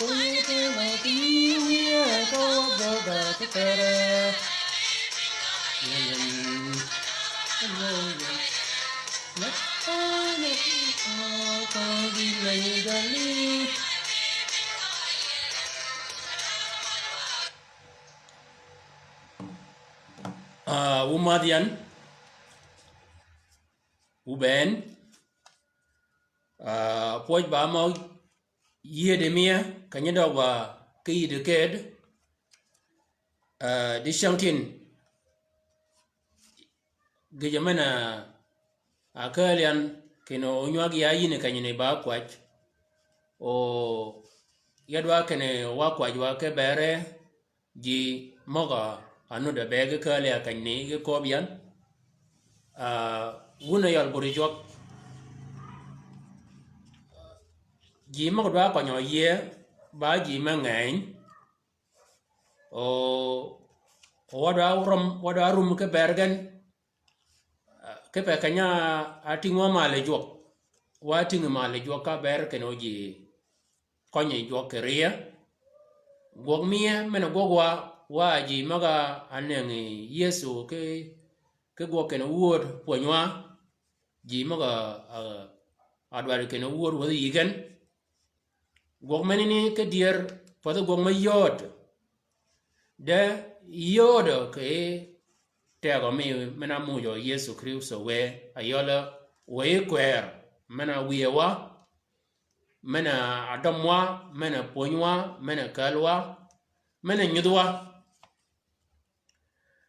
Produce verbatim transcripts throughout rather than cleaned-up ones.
Ah, wu madh yan, wu bënn, ah, pwøj ba mø yïëde mie, keny-a døg wa ki yïde këëd, ah, dicängtïn, gïjø men-a ákääl yan, kinni ónywag ya yïn kenyani ba kwäj. O, ya dwa kinni wa kwäj wa ki bere, ji møg-a ánuddi be gi kääl ya kenyani gi kööb yan. Ah, wun a yøl buri jwøk. Ji møg-a dwa kønyi yïe, ba ji me ngeny. O, o wa dwa rum, wa dwa rum ki ber gen. Ah, kipe keny-a átïng wa mal yi jwøk. Wa tïngi mal yi jwøk ka ber kinni o ji kønyi jwøk kì riya. Gwøg mie men-a gwøg wa, wa ji møg-a ánëngi Yëso ki, ki gwøg kinni wööd pwönywa. Ji møg-a, ah, ádwaddi kinni wööd wäthi yï gen. Gwøg menani ki dyër, pathi gwøg me yööd. De yööd kì tegø mi men-a ámuujø Yëso Krïstø wë, ayøl wë kwër, men-a wïye wa, men-a ádøm wa, men-a pwöny wa, men-a käl wa, men-a nyudh wa.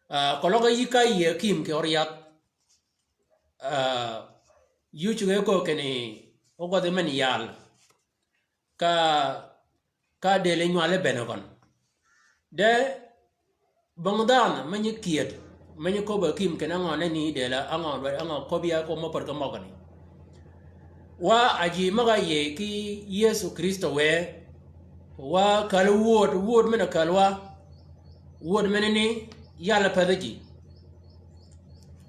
Ah, keløg yï ka yïe kim kì øryath. Ah, yï ócuggi köög kinni ógwødhi men yal. Ka, ka dëli nywali bëne gøn. De bong dhanhø me nyi kyëd, me nyi köbbi kim kinni á ngø nenni dëla, á ngø dwaddi, á ngø köbbi ya ko mø pär ki møgani. Wa a ji møg-a yïëy ki Yëso Krïstø wë, wa käl wööd, wööd men-a käl wa, wööd menani, yal a pädhi ji.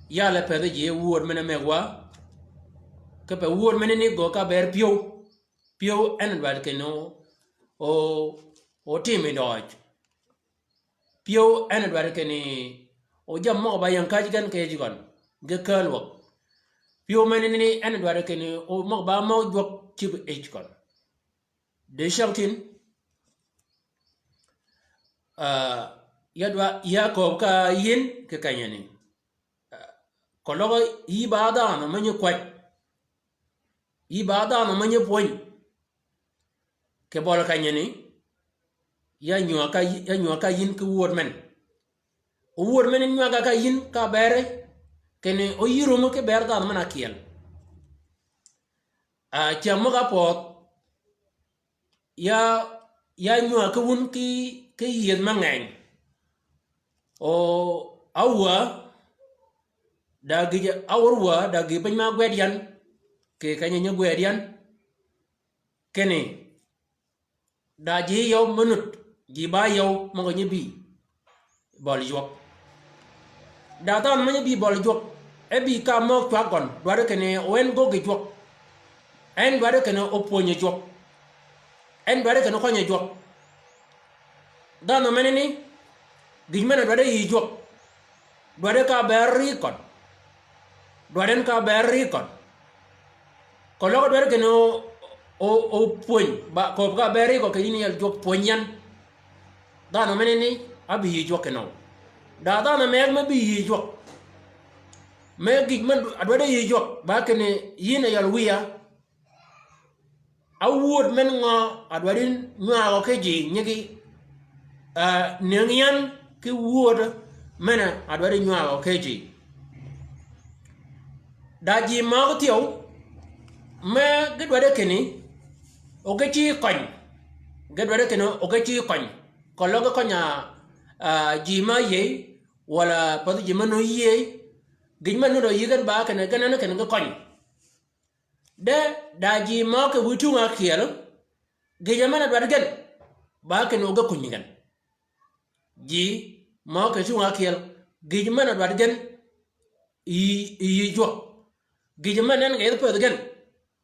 Yal a pädhi ji, wööd men-a mëgg wa, kipe wööd menani gø ka ber pyëw. Pyëw en a dwaddi kinni o, o, otimi døøj. Pyëw en a dwaddi kinni o jammì møg-a ba ying käjji gen kì yij gøn, ge kääl wäg. Pyëw menani en a dwaddi kinni o møg-a ba mø jwøk cïb yij gøn. Dicängtïn, ah, ya dwa, ya kööb ka yïn kì kenyani. Ah, keløg yï ba dhanhø me nyi kwäj. Yï ba dhanhø me nyi pwöny. Kì bøli kenyani, ya nywag ka, ya nywag ka yïn ki wööd men. Wööd men nywag ka yïn ka beri, kinni o yï rumø ki ber dhanhø men-a ákyel. Ah, cyäng møg-a ápödh, ya, ya nywag ki wun ki, ki yïëdh me ngeny. O, áwäà, da gïj áwär wäà, da gïj piny ma ágwed yan, kì keny-a nyi gwed yan. Kinni, da ji yøw me nud, ji ba yøw møg-a nyi bï bøli jwøk. Da dhanhø me nyi bï bøli jwøk, e bï ka mø cwag gøn, dwaddi kinni o en göggi jwøk. En dwaddi kinni o pwönyi jwøk. En dwaddi kinni o kønyi jwøk. Dhanhø menani, gïj men-a dwaddi yï jwøk. Dwaddi ka ber ri køn. Dwaddi en ka ber ri køn. Keløg dwaddi kinni o, o, o pwöny, ba, kööb ka ber ri køn kì yïn yal jwøk pwöny yan. Dhanhø menani, ábï yï jwøk kinni o. Da dhanhø meg me bï yï jwøk. Me gïj men-a dwaddi yï jwøk, ba kinni yïn a yal wïya. A wööd men ngø a dwaddi nywagø ki ji nyigi, ah, nëngi yan ki wööd men-a dwaddi nywagø ki ji. Da ji møg thyew, me ge dwaddi kinni, o ge cï køny, ge dwaddi kinni, o ge cï køny. Keløg ge køny-a, ah, ji ma yïëy, walà pädhi ji me nöög yïëy, gïj men-a nuddø yï gen ba kinni, gen en kinni ge køny. De, da ji mø kì wïj tung ákyel, gïjø men-a dwaddi gen, ba kinni o ge kunyi gen. Ji mø kì tung ákyel, gïjø men-a dwaddi gen, yï, yï jwøk. Gïjø men-a en ge yedh pädhi gen,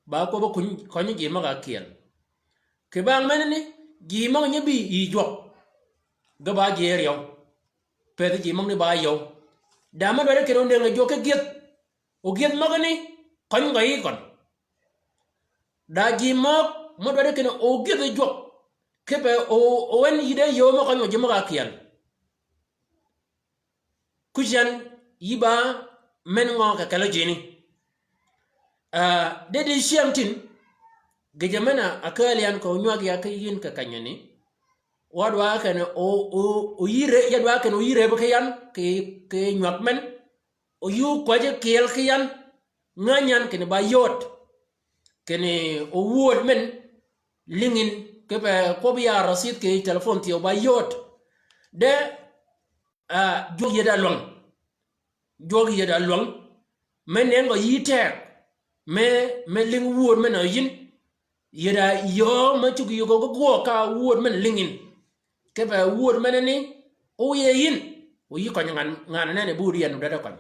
ba kwøbb-a kunyi, kønyi ji møg-a ákyel. Kì bang menani, Ji møg nyi bï yï jwøk. Ge ba ji áryew. Pëthi ji møgani ba yøw. Da me dwaddi kinni onëngi jwøk ki gyëdh. O gyëdh møgani, køny gø yï køn. Da ji møg, me dwaddi kinni o gyëdhi jwøk. Kipe o, o en yï de yöö me køny gø ji møg-a ákyel. Kucän yï ba men ngø kì kelø jini. Ah, de dicyängtïn, gïjø men-a ákääl yan kì onywag ya ki yïn kì kenyani. Wa dwa kinni o, o, o yïre, ya dwa kinni o yïre bi ki yan, kì, kì nywag men. O yï kwäjji kyel ki yan, ngäny yan kinni ba yööd. Kinni o wööd men, lïngin, kipe kwøb ya rasid kì telefon thyew ba yööd. De, ah, jwøk yï da lwäng. Jwøk yï da lwäng. Me nenni gø yï teg. Me, me lïng wööd men-a yïn. Yï da yöö me cuggi yï gø ki gwøøg ka wööd men lïngin. Kipe wööd menani, o yï yïn. O yï køny ngan, ngan nenni bu ri yan o dwaddi køny.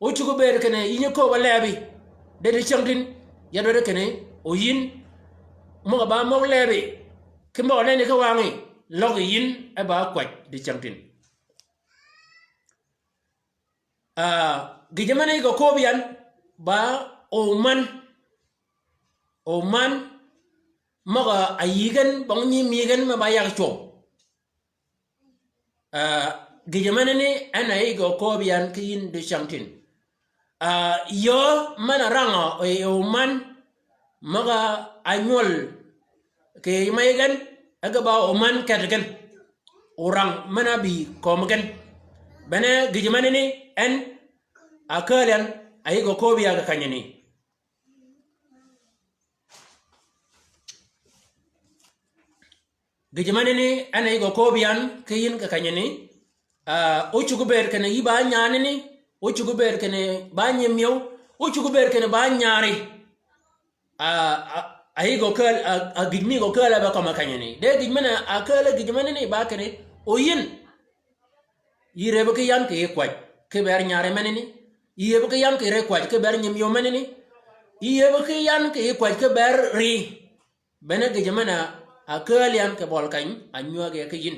O cuggi bëëd kinni yïn yi kööb-a leebi. De dicyängtïn, ya dwaddi kinni, o yïn. Møg-a ba møg leebi. Ki møg-a nenni ki wangí, løg yïn, e ba kwäj dicyängtïn. Ah, gïjø men-a yï gø kööb yan, ba oman. Oman, møg-a yï gen, bong nyi mi gen me ba yag cwøw. Ah, gïjø menani, en a yï gø kööb yan ki yïn dicyängtïn. Ah, yöö men-a rangø, e, oman, møg-a ánywøl kì yij ma yij gen, e ge ba oman ket gen. Orang men-a bï kömi gen. Bene gïjø menani en, akääl yan, a yï gø kööb ya kì kenyani. Gïjø menani, en a yï gø kööb yan, ki yïn kì kenyani. Ah, o cuggi bëëd kinni yï ba nyanani, o cuggi bëëd kinni ba nyimyëw, o cuggi bëëd kinni ba nyari. A, a, a yï gø kääl, a, a gïj mi gø kääl a be kømmi kenyani. De gïj men-a kääl gïjø menani ba kinni, o yïn. Yï rebi ki yan kì yij kwäj, ki ber nyari menani. Yï yebi ki yan kì yij kwäj, ki ber nyimyëw menani. Yï yebi ki yan kì yij kwäj, ki ber ri. Bene gïjø men-a ákääl yan kì bøli keny, ánywäg ya ki yïn.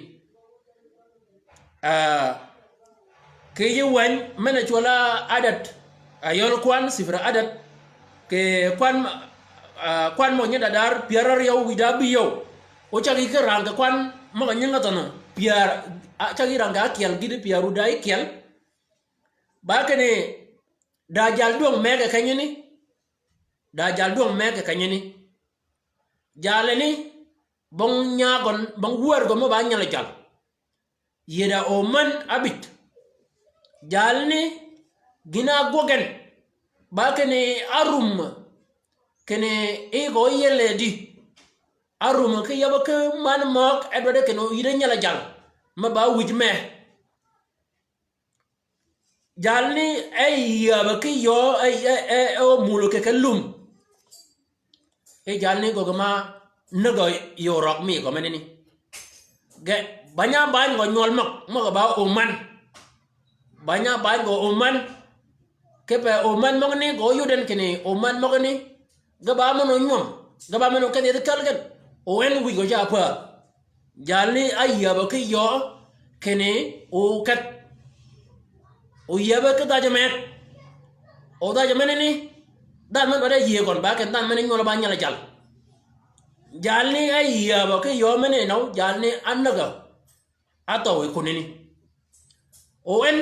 Ah, kì yij wäny men-a cwøl-a Adad, ayøl kwan, sifir Adad, kì kwan, ah, kwan møg-a nyi dadar pyär áryew wïj da ábïyøw. O caggi ki rang kì kwan møg-a nyingi thønhø pyär, a, caggi rang kì ákyel gïti pyär wïj da ákyel. Ba kinni, da jal dwøng me kì kenyani, da jal dwøng me kì kenyani. Jalani, bong nyagøn, bong wärgø me ba nyal jal. Yï da oman ábïj. Jalani, gïn-a ágwøg gen. Ba kinni árum, kinni yï gø yelli di. Árum ki yab ki man møg e dwaddi kinni yï de nyal jal. Me ba wïj me. Jalni e yäbø ki yöö, e, e, e, e omulø kì kelum. E jalni gøggi ma nägø yöö røg mi gø menani. Ge, banya bany gø nywøl møg, møg ba oman. Banya bany gø oman. Kipe oman møgani gø yud en kinni oman møgani. Ge ba men onywøm, ge ba men okedh yethi källi gen. O en wïj gø ca pädh. Jalni áyäbø ki yöö kinni oketh. Oyäbø ki dhajø men. O dhajø menani, dhanhø men ba de yïëy gøn ba kinni dhanhø men nywøl ba nyal jal. Jalni áyäbø ki yöö menani nøw, jalni ánägø. Áthøw yi kunani. O en,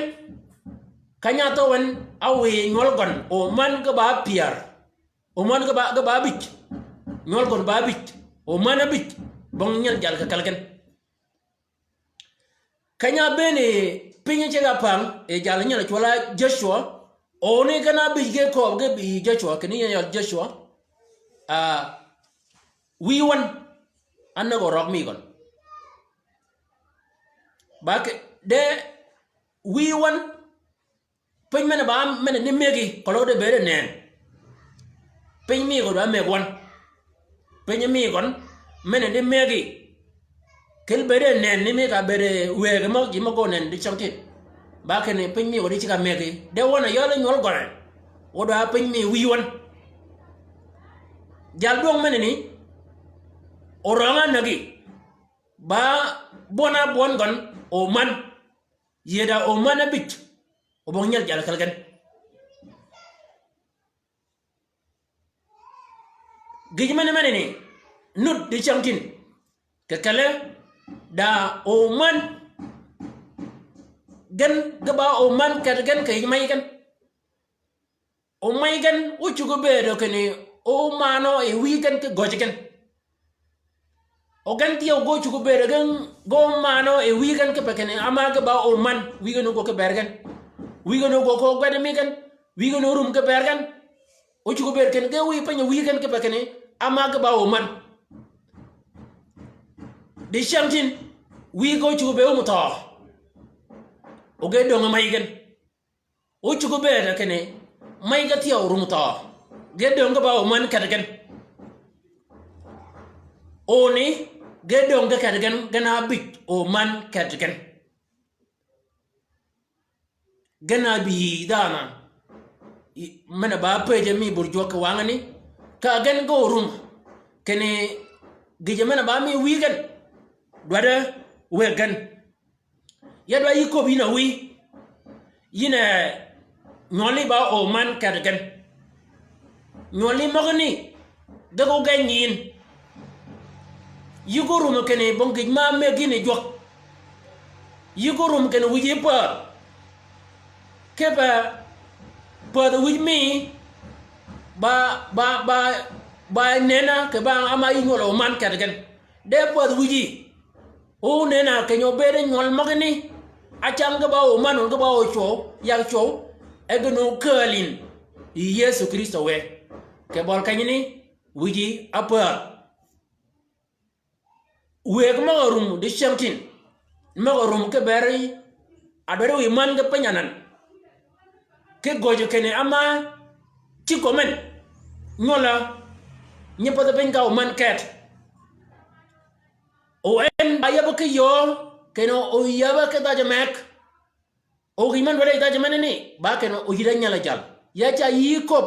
keny-a áthøw en, áwïy nywøl gøn, oman ge ba pyär. Oman ge ba, ge ba ábïj. Nywøl gøn ba ábïj. Oman ábïj. Bong nyal jal kì kelli gen. Keny-a ábëëni piny ceg-a päng, e jal nyal cwøl-a Joshua. O ni gen ábïj ge kööb ge bï Joshua, kinni yien yøl Joshua. A, wïy wøn. Ánägø røg mi gøn. Ba ki, de wïy wøn. Piny men-a ba men-a ni mëggi, keløg de bëëde nënn. Piny mi gøn ba mëggi wøn. Piny mi gøn, men-a ni mëggi. Kel bëëde nënn ni mëggi ka bëëde wëggi møg ji møg gø nënn di cängtid. Ba kinni piny mi gø di ceg-a mëggi. De wøn-a yøl nywøl gøn. Wø dwa piny mi wïy wøn. Jal dwøng menani, orøng-a näggi. Ba bwøn-a bwøn gøn oman. Yie da oman ábïj. O bong nyal jal kelli gen. Gïj men-a menani, nud di cängtïn. Kì kelli, da oman. Gen ge ba oman ket gen kì yij mey gen. O mey gen, o cuggi bëëdø kinni, o manø yi wïy gen ki gøjji gen. O gen thyew ge o cuggi bëëdø gen, ge o manø yi wïy gen kipe kinni, ama ge ba oman, wïy gen ogwøg ki bër gen. Wïy gen ogwøg ki ogwed mi gen, wïy gen orum ki bër gen. O cuggi bëëdø kinni, ge wïy piny wïy gen kipe kinni, ama ge ba oman. Di cängtïn, wïy ge o cuggi bëëdø omu thøø. O ge döng mey gen. O cuggi bëëdø kinni, mey ge thyew rum thøø. Ge döng ge ba oman ket gen. Oni, ge döng ge ket gen, gen ábïj oman ket gen. Gen ábï dhanhø. Men-a ba pëjji mi bur jwøk kì wangani. Ka gen ge orum. Kinni gïjø men-a ba mi wïy gen. Dwaddi wëggi gen. Ya dwa yï köbbi yïn a wïy. Yïn a nywøli ba oman ket gen. Nywøli møgani, ge ko gen yïn. Yï ko rum kinni bong gïj ma mëggi yïn jwøk. Yï ko rum kinni wïj yï pädh. Kipe pädh wïj mi ba, ba, ba, ba nëna kì ba ama yï nywøl oman ket gen. De pädh wïji. O nëna keny-a obëëd nywøl møgani. Acäng ge ba oman, ge ba ocwøw, yag cwøw. E gen okääl yïn. Yi Yëso Krïstø wë. Kì bøli kenyani, wïji ápädh. Wëggi møg-a rum di cängtïn. Møg-a rum ki beri. A dwaddi wïy män ge piny anan. Ki gøjji kinni ama cïg kømmen. Nywøl-a. Nyi pädhi piny ka oman ket. O en ba yäbø ki yöö, kinni o yäbø ki dhajø meg. O gïn men dwaddi yi dhajø menani, ba kinni o yïddi nyal jal. Ya ca yï köbb,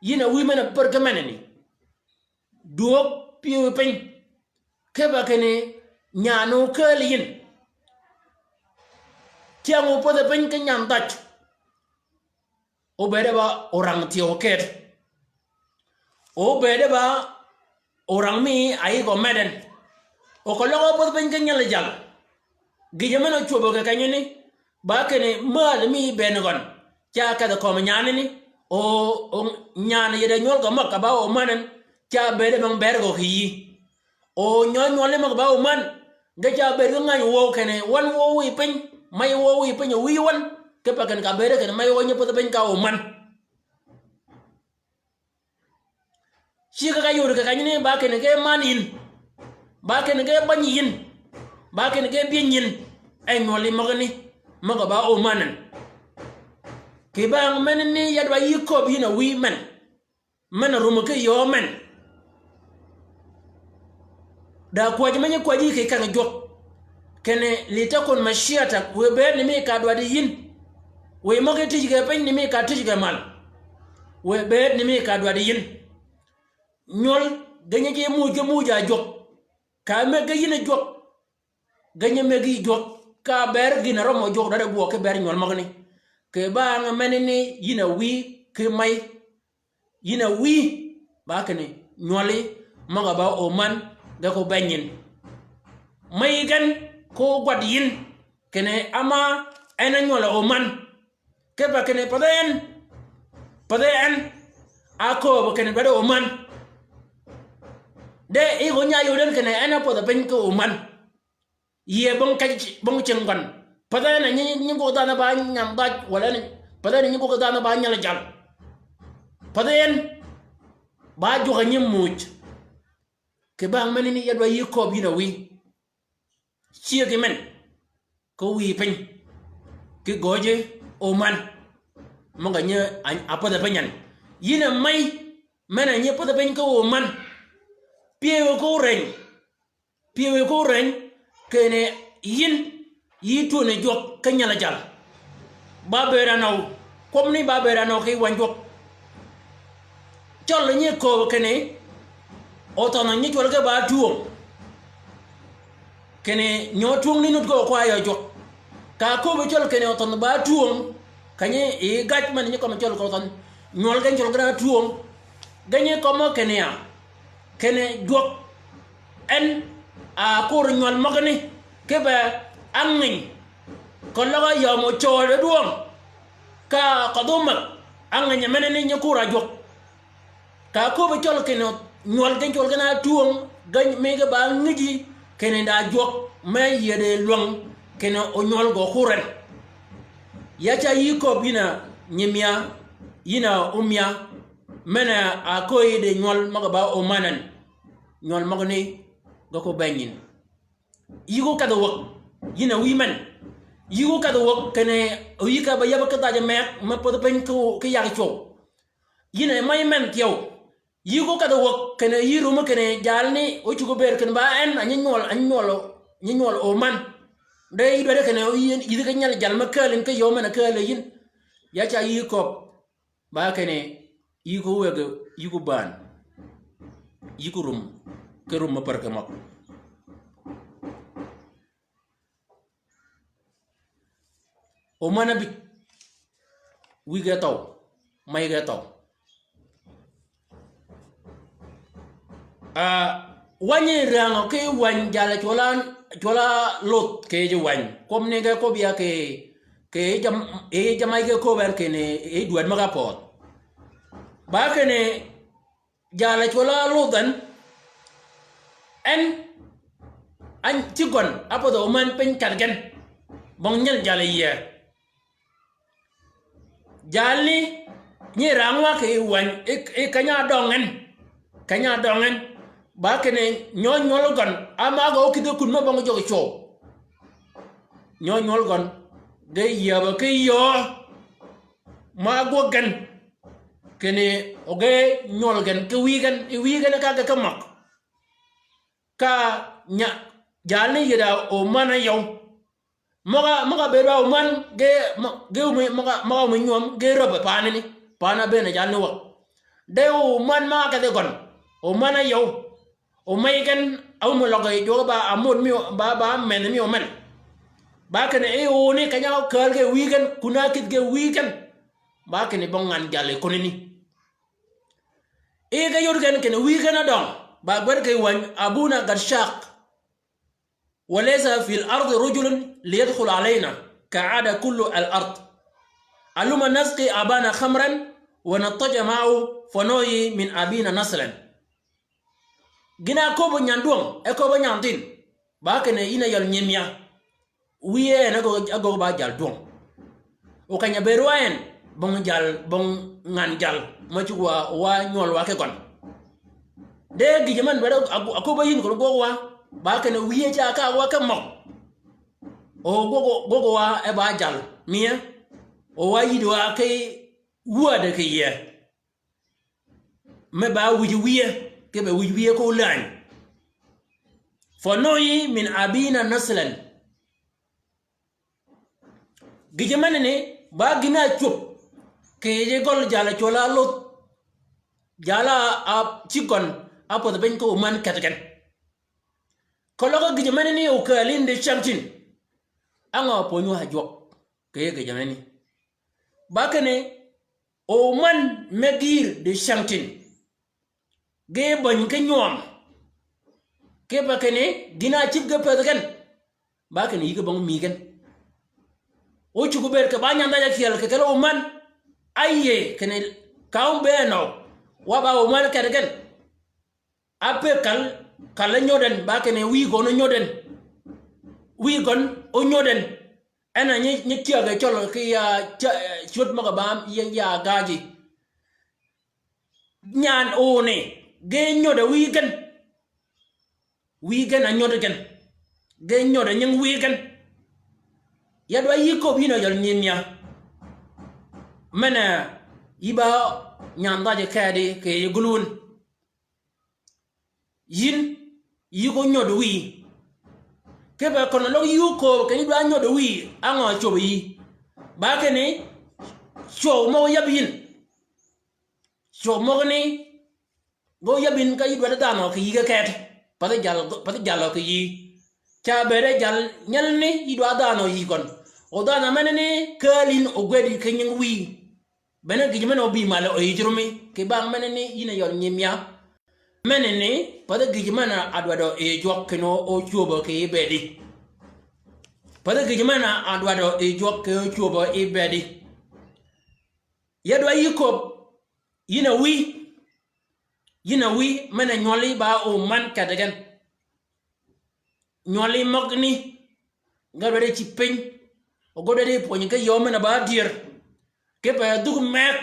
yïn a wïy men-a pär ki menani. Dwöög pyëwí piny. Kipe kinni nyan okääl yïn. Cyäng o pädhi piny ki nyan dhaj. Obëëde ba orang thyew ked. Obëëde ba orang mi a yï gø med en. O keløg o pädhi piny ki nyal jal. Gïjø men-a ocwöbø kì kenyani. Ba kinni määdh mi bënn gøn. Ca kedhi kömi nyanani. O, o nyan yede nywøl gø møg ka ba oman en. Ca bëëde møg bër gø kì yï. O nyø nywøli møg ba oman. Ge ca bëëd ge ngäny wøw kinni. Wøn wøw wïy piny. Mey wøw wïy piny wïy wøn. Kipe kinni ka bëëde kinni mey wøw nyi pädhi piny ka oman. Cigg-a ka yod kì kenyani ba kinni ge man yïn. Ba kinni ge bäny yïn. Ba kinni ge byëny yïn. E nywøli møgani. Møg-a ba oman en. Kì bang menani ya dwa yï köbbi yïn a wïy men. Men-a rumø ki yöö men. Da kwäjji me nyi kwäjji kì keng jwøk. Kinni lïte kun maciata, wë bëëd ni mi ka dwaddi yïn. Wë møggi tïj kì piny ni mi ka tïj kì mal. Wë bëëd ni mi ka dwaddi yïn. Nywøl, ge nyi ji muuj ge muuj a jwøk. Ka mëggi yïn jwøk. Ge nyi mëggi jwøk. Ka ber gïn-a rømø jwøk dwaddi gwøg ki ber nywøl møgani. Kì bang menani yïn a wïy ki mey. Yïn a wïy, ba kinni, nywøli, møg-a ba oman, ge ko bënyin. Mey gen, ko gwadd yïn, kinni ama, en a nywøl oman. Kipe kinni, pädhi en, pädhi en, a kööbø kinni, dwaddi oman. De, yï ko nya yod en kinni, en a pädhi piny ki oman. Yie bong kej, bong cing gøn. Pädhi ni nyi, nyi gwøg dhanhø ba nyam dhaj, walà ni, pädhi ni nyi gwøg dhanhø ba nyal jal. Pädhi en, ba jwøk a nyi muuj. Kì bang menani ya dwa yï köbbi yïn a wïy. Cyëggi men. Ki wïy piny. Ki gøjji oman. Møg-a nyi a, a pädhi piny yan. Yïn a mey, men-a nyi pädhi piny ki oman. Pyëwí ko reny. Pyëwí ko reny, kinni yïn, yï twöni jwøk ki nyal jal. Ba bëëd anøw, kwøbbani ba bëëd anøw ki wänyi jwøk. Cøl nyi kööbø kinni, othønh nyi cwøl ki ba twöng. Kinni nyø twöng ni nud gø kwa yø jwøk. Ka köbbi cøl kinni othønh ba twöng. Keny-a yi gaj men nyi kømmi cøl kì othønh. Nywøl gen cøl gen a twöng. Gen nyi kømmi kinni ya. Kinni jwøk. En a kur nywøl møgani. Kipe á nginy. Keløg á yømø cøøl di dwøng. Ka kødh ómäg. Á nginy menani nyi kur a jwøk. Ka köbbi cøl kinni nywøl gen cwøl gen a twöng, gen mi ge ba ngiji, kinni da jwøk, me yie di lwäng, kinni onywøl gø kuren. Ya ca yï köbbi yïn a nyimïa, yïn a ómïa, men-a kööyi di nywøl møg-a ba ómän en. Nywøl møgani, ge ko benyin. Yï ko kedh wäg, yïn a wïy men. Yï ko kedh wäg, kinni oyï ka ba yab ki dhaj meg, me pädhi piny ki, ki yag cwøw. Yïn a maj men thyew. Yï ko kedh wäg kinni yï rumø kinni jalni ócuggi bëëd kinni ba en a nyi nywøl, a nyi nywøl, nyi nywøl ómän. De yï dwaddi kinni yïn, yïdhi ki nyal jal me kääl yïn ki yöö men a kääl yïn. Ya ca yï köbb. Ba kinni yï ko wëggi, yï ko bään. Yï ko rum. Ki rum me pär ki møg. Ómän ábïj, wïy ge thøw, maj ge thøw. Ah, wänyi rengø ki wäny jalà cwøla, cwøla Lodh kì yij wäny. Kwøb ni ge kwøb ya kì, kì yij jam-, yij jamaj ge köbb en kinni, yij dwäd møg-a pödh. Ba kinni, Jalà cwøl-a Lodh en, en, en cï gøn, ápödhø män piny keth gen, bong nyel jal yie. Jalni, nyi rang wa kì wäny, i, i keny-a døng en, keny-a døng en, ba kinni nyø nywøl gøn, ámagø ókïdhi kun me bong jøg cwøw. Nyø nywøl gøn, ge yiebø ki yöö, ma ágwøg gen, kinni oge nywøl gen ki wïy gen, i wïy gen ka ge ki møg. Ka nya, jalni yïdha omän áyøw. Møg-a, møg-a bëëd wa omän ge, mø-, ge omi, møg-a, møg-a omi nywöm, ge räb paanani, paan-a bëën jalni wäg. De omän ma kedhi gøn, omän áyøw. Omej gen, áwumi løg yi jwøk ba amod mi, ba, ba meth mi omel. Ba kinni e oni keny-a kääl ge wïy gen, kun-a kïdhi ge wïy gen. Ba kinni bong ngan jal yi kunani. E ge yod gen kinni wïy gen ádøng, ba gwed kì wäny, أبونا قد شاق. وليس في الأرض رجل ليدخل علينا كعاد كل الأرض. هلم نسقي أبانا خمرا ونضطجع معه فنحيي من أبينا نسلا. Gïn-a áköbbi nyandwøng, e köbbi nyandhïn. Ba kinni yïn a yøl nyimïa. Wïye en ágöggi, ágöggi ba jal dwøng. O keny-a bëëd wa en, bong jal, bong ngan jal, ma cuggi wa, wa nywøl wa ki gøn. De gïjø men bede a, a, aköbbi yïn kun gwøg wa, ba kinni wïye ca ka wa ki møg. O gwøg, gwøg wa e ba jal, miye, o wa yïddi wa ki wäddi kì yie. Me ba wij wïye, kipe wij wïye ko lääny. فنحيي من أبينا نسلا. Gïjø menani, ba gïn-a ácwöb, kì yij gøl jalà cwøl-a Lodh, jalà a cïg gøn, ápödhi piny ki omän keth gen. Keløg gïjø menani okääl yïn di cängtïn. Á ngø pwönyi wa jwøk, kì yij gïjø menani. Ba kinni, omän me gïïr di cängtïn. Ge bäny ki nywøm. Kipe kinni, gïn-a ácïb ge pëthi gen. Ba kinni yï ge bong mï gen. Ócuggi bëëd kì ba nyandhaj ákyel kì kelli omän. Áyïëy kinni ka ómbëën nø. Wa ba omän keth gen. Ápe kal, kal ányödh en, ba kinni wïy gøn ányödh en. Wïy gøn ányödh en. En a nyi, nyi cyäg e cøl kì ya, cya-, cwöd møg-a ba ya, ya gaji. Nyan oni, ge nyödh a wïy gen. Wïy gen a nyödh gen. Ge nyödh a nying wïy gen. Ya dwa yï köbbi yïn a jøl nyimïa. Men-a, yï ba nyandhaj kedi kì yij gulwun. Yïn, yï ko nyodø wïyi. Kipe køn løg yï ókööb kinni dwa nyodø wïyi, á ngø cwöb yï? Ba kinni, cwøw møg-a óyäb yïn. Cwøw møgani, ge óyäb yïn ka yï dwaddi dhanhø kì yï ge ket. Pathi jal, pathi jalø kì yï. Ca bëëde jal nyelni yï dwa dhanhø yï gøn. O dhanhø menani kääl yïn o gwed yï ki nying wïy. Bene gïj men-a óbï mal oyij rumi, kì bang menani yïn a yøl nyim ya. Menani, pathi gïj men-a dwadø yi jwøk kinni ócwöbø kì yï bëëdi. Pathi gïj men-a dwadø yi jwøk kinni ócwöbø yi bëëdi. Ya dwa yï köbb, yïn a wïy, yïn a wïy, men-a nywøli ba óman keddi gen. Nywøli møgani, ge dwaddi cïb piny, o ge dwaddi pwönyi ki yöö men-a ba dyër. Kipe dhuk meg,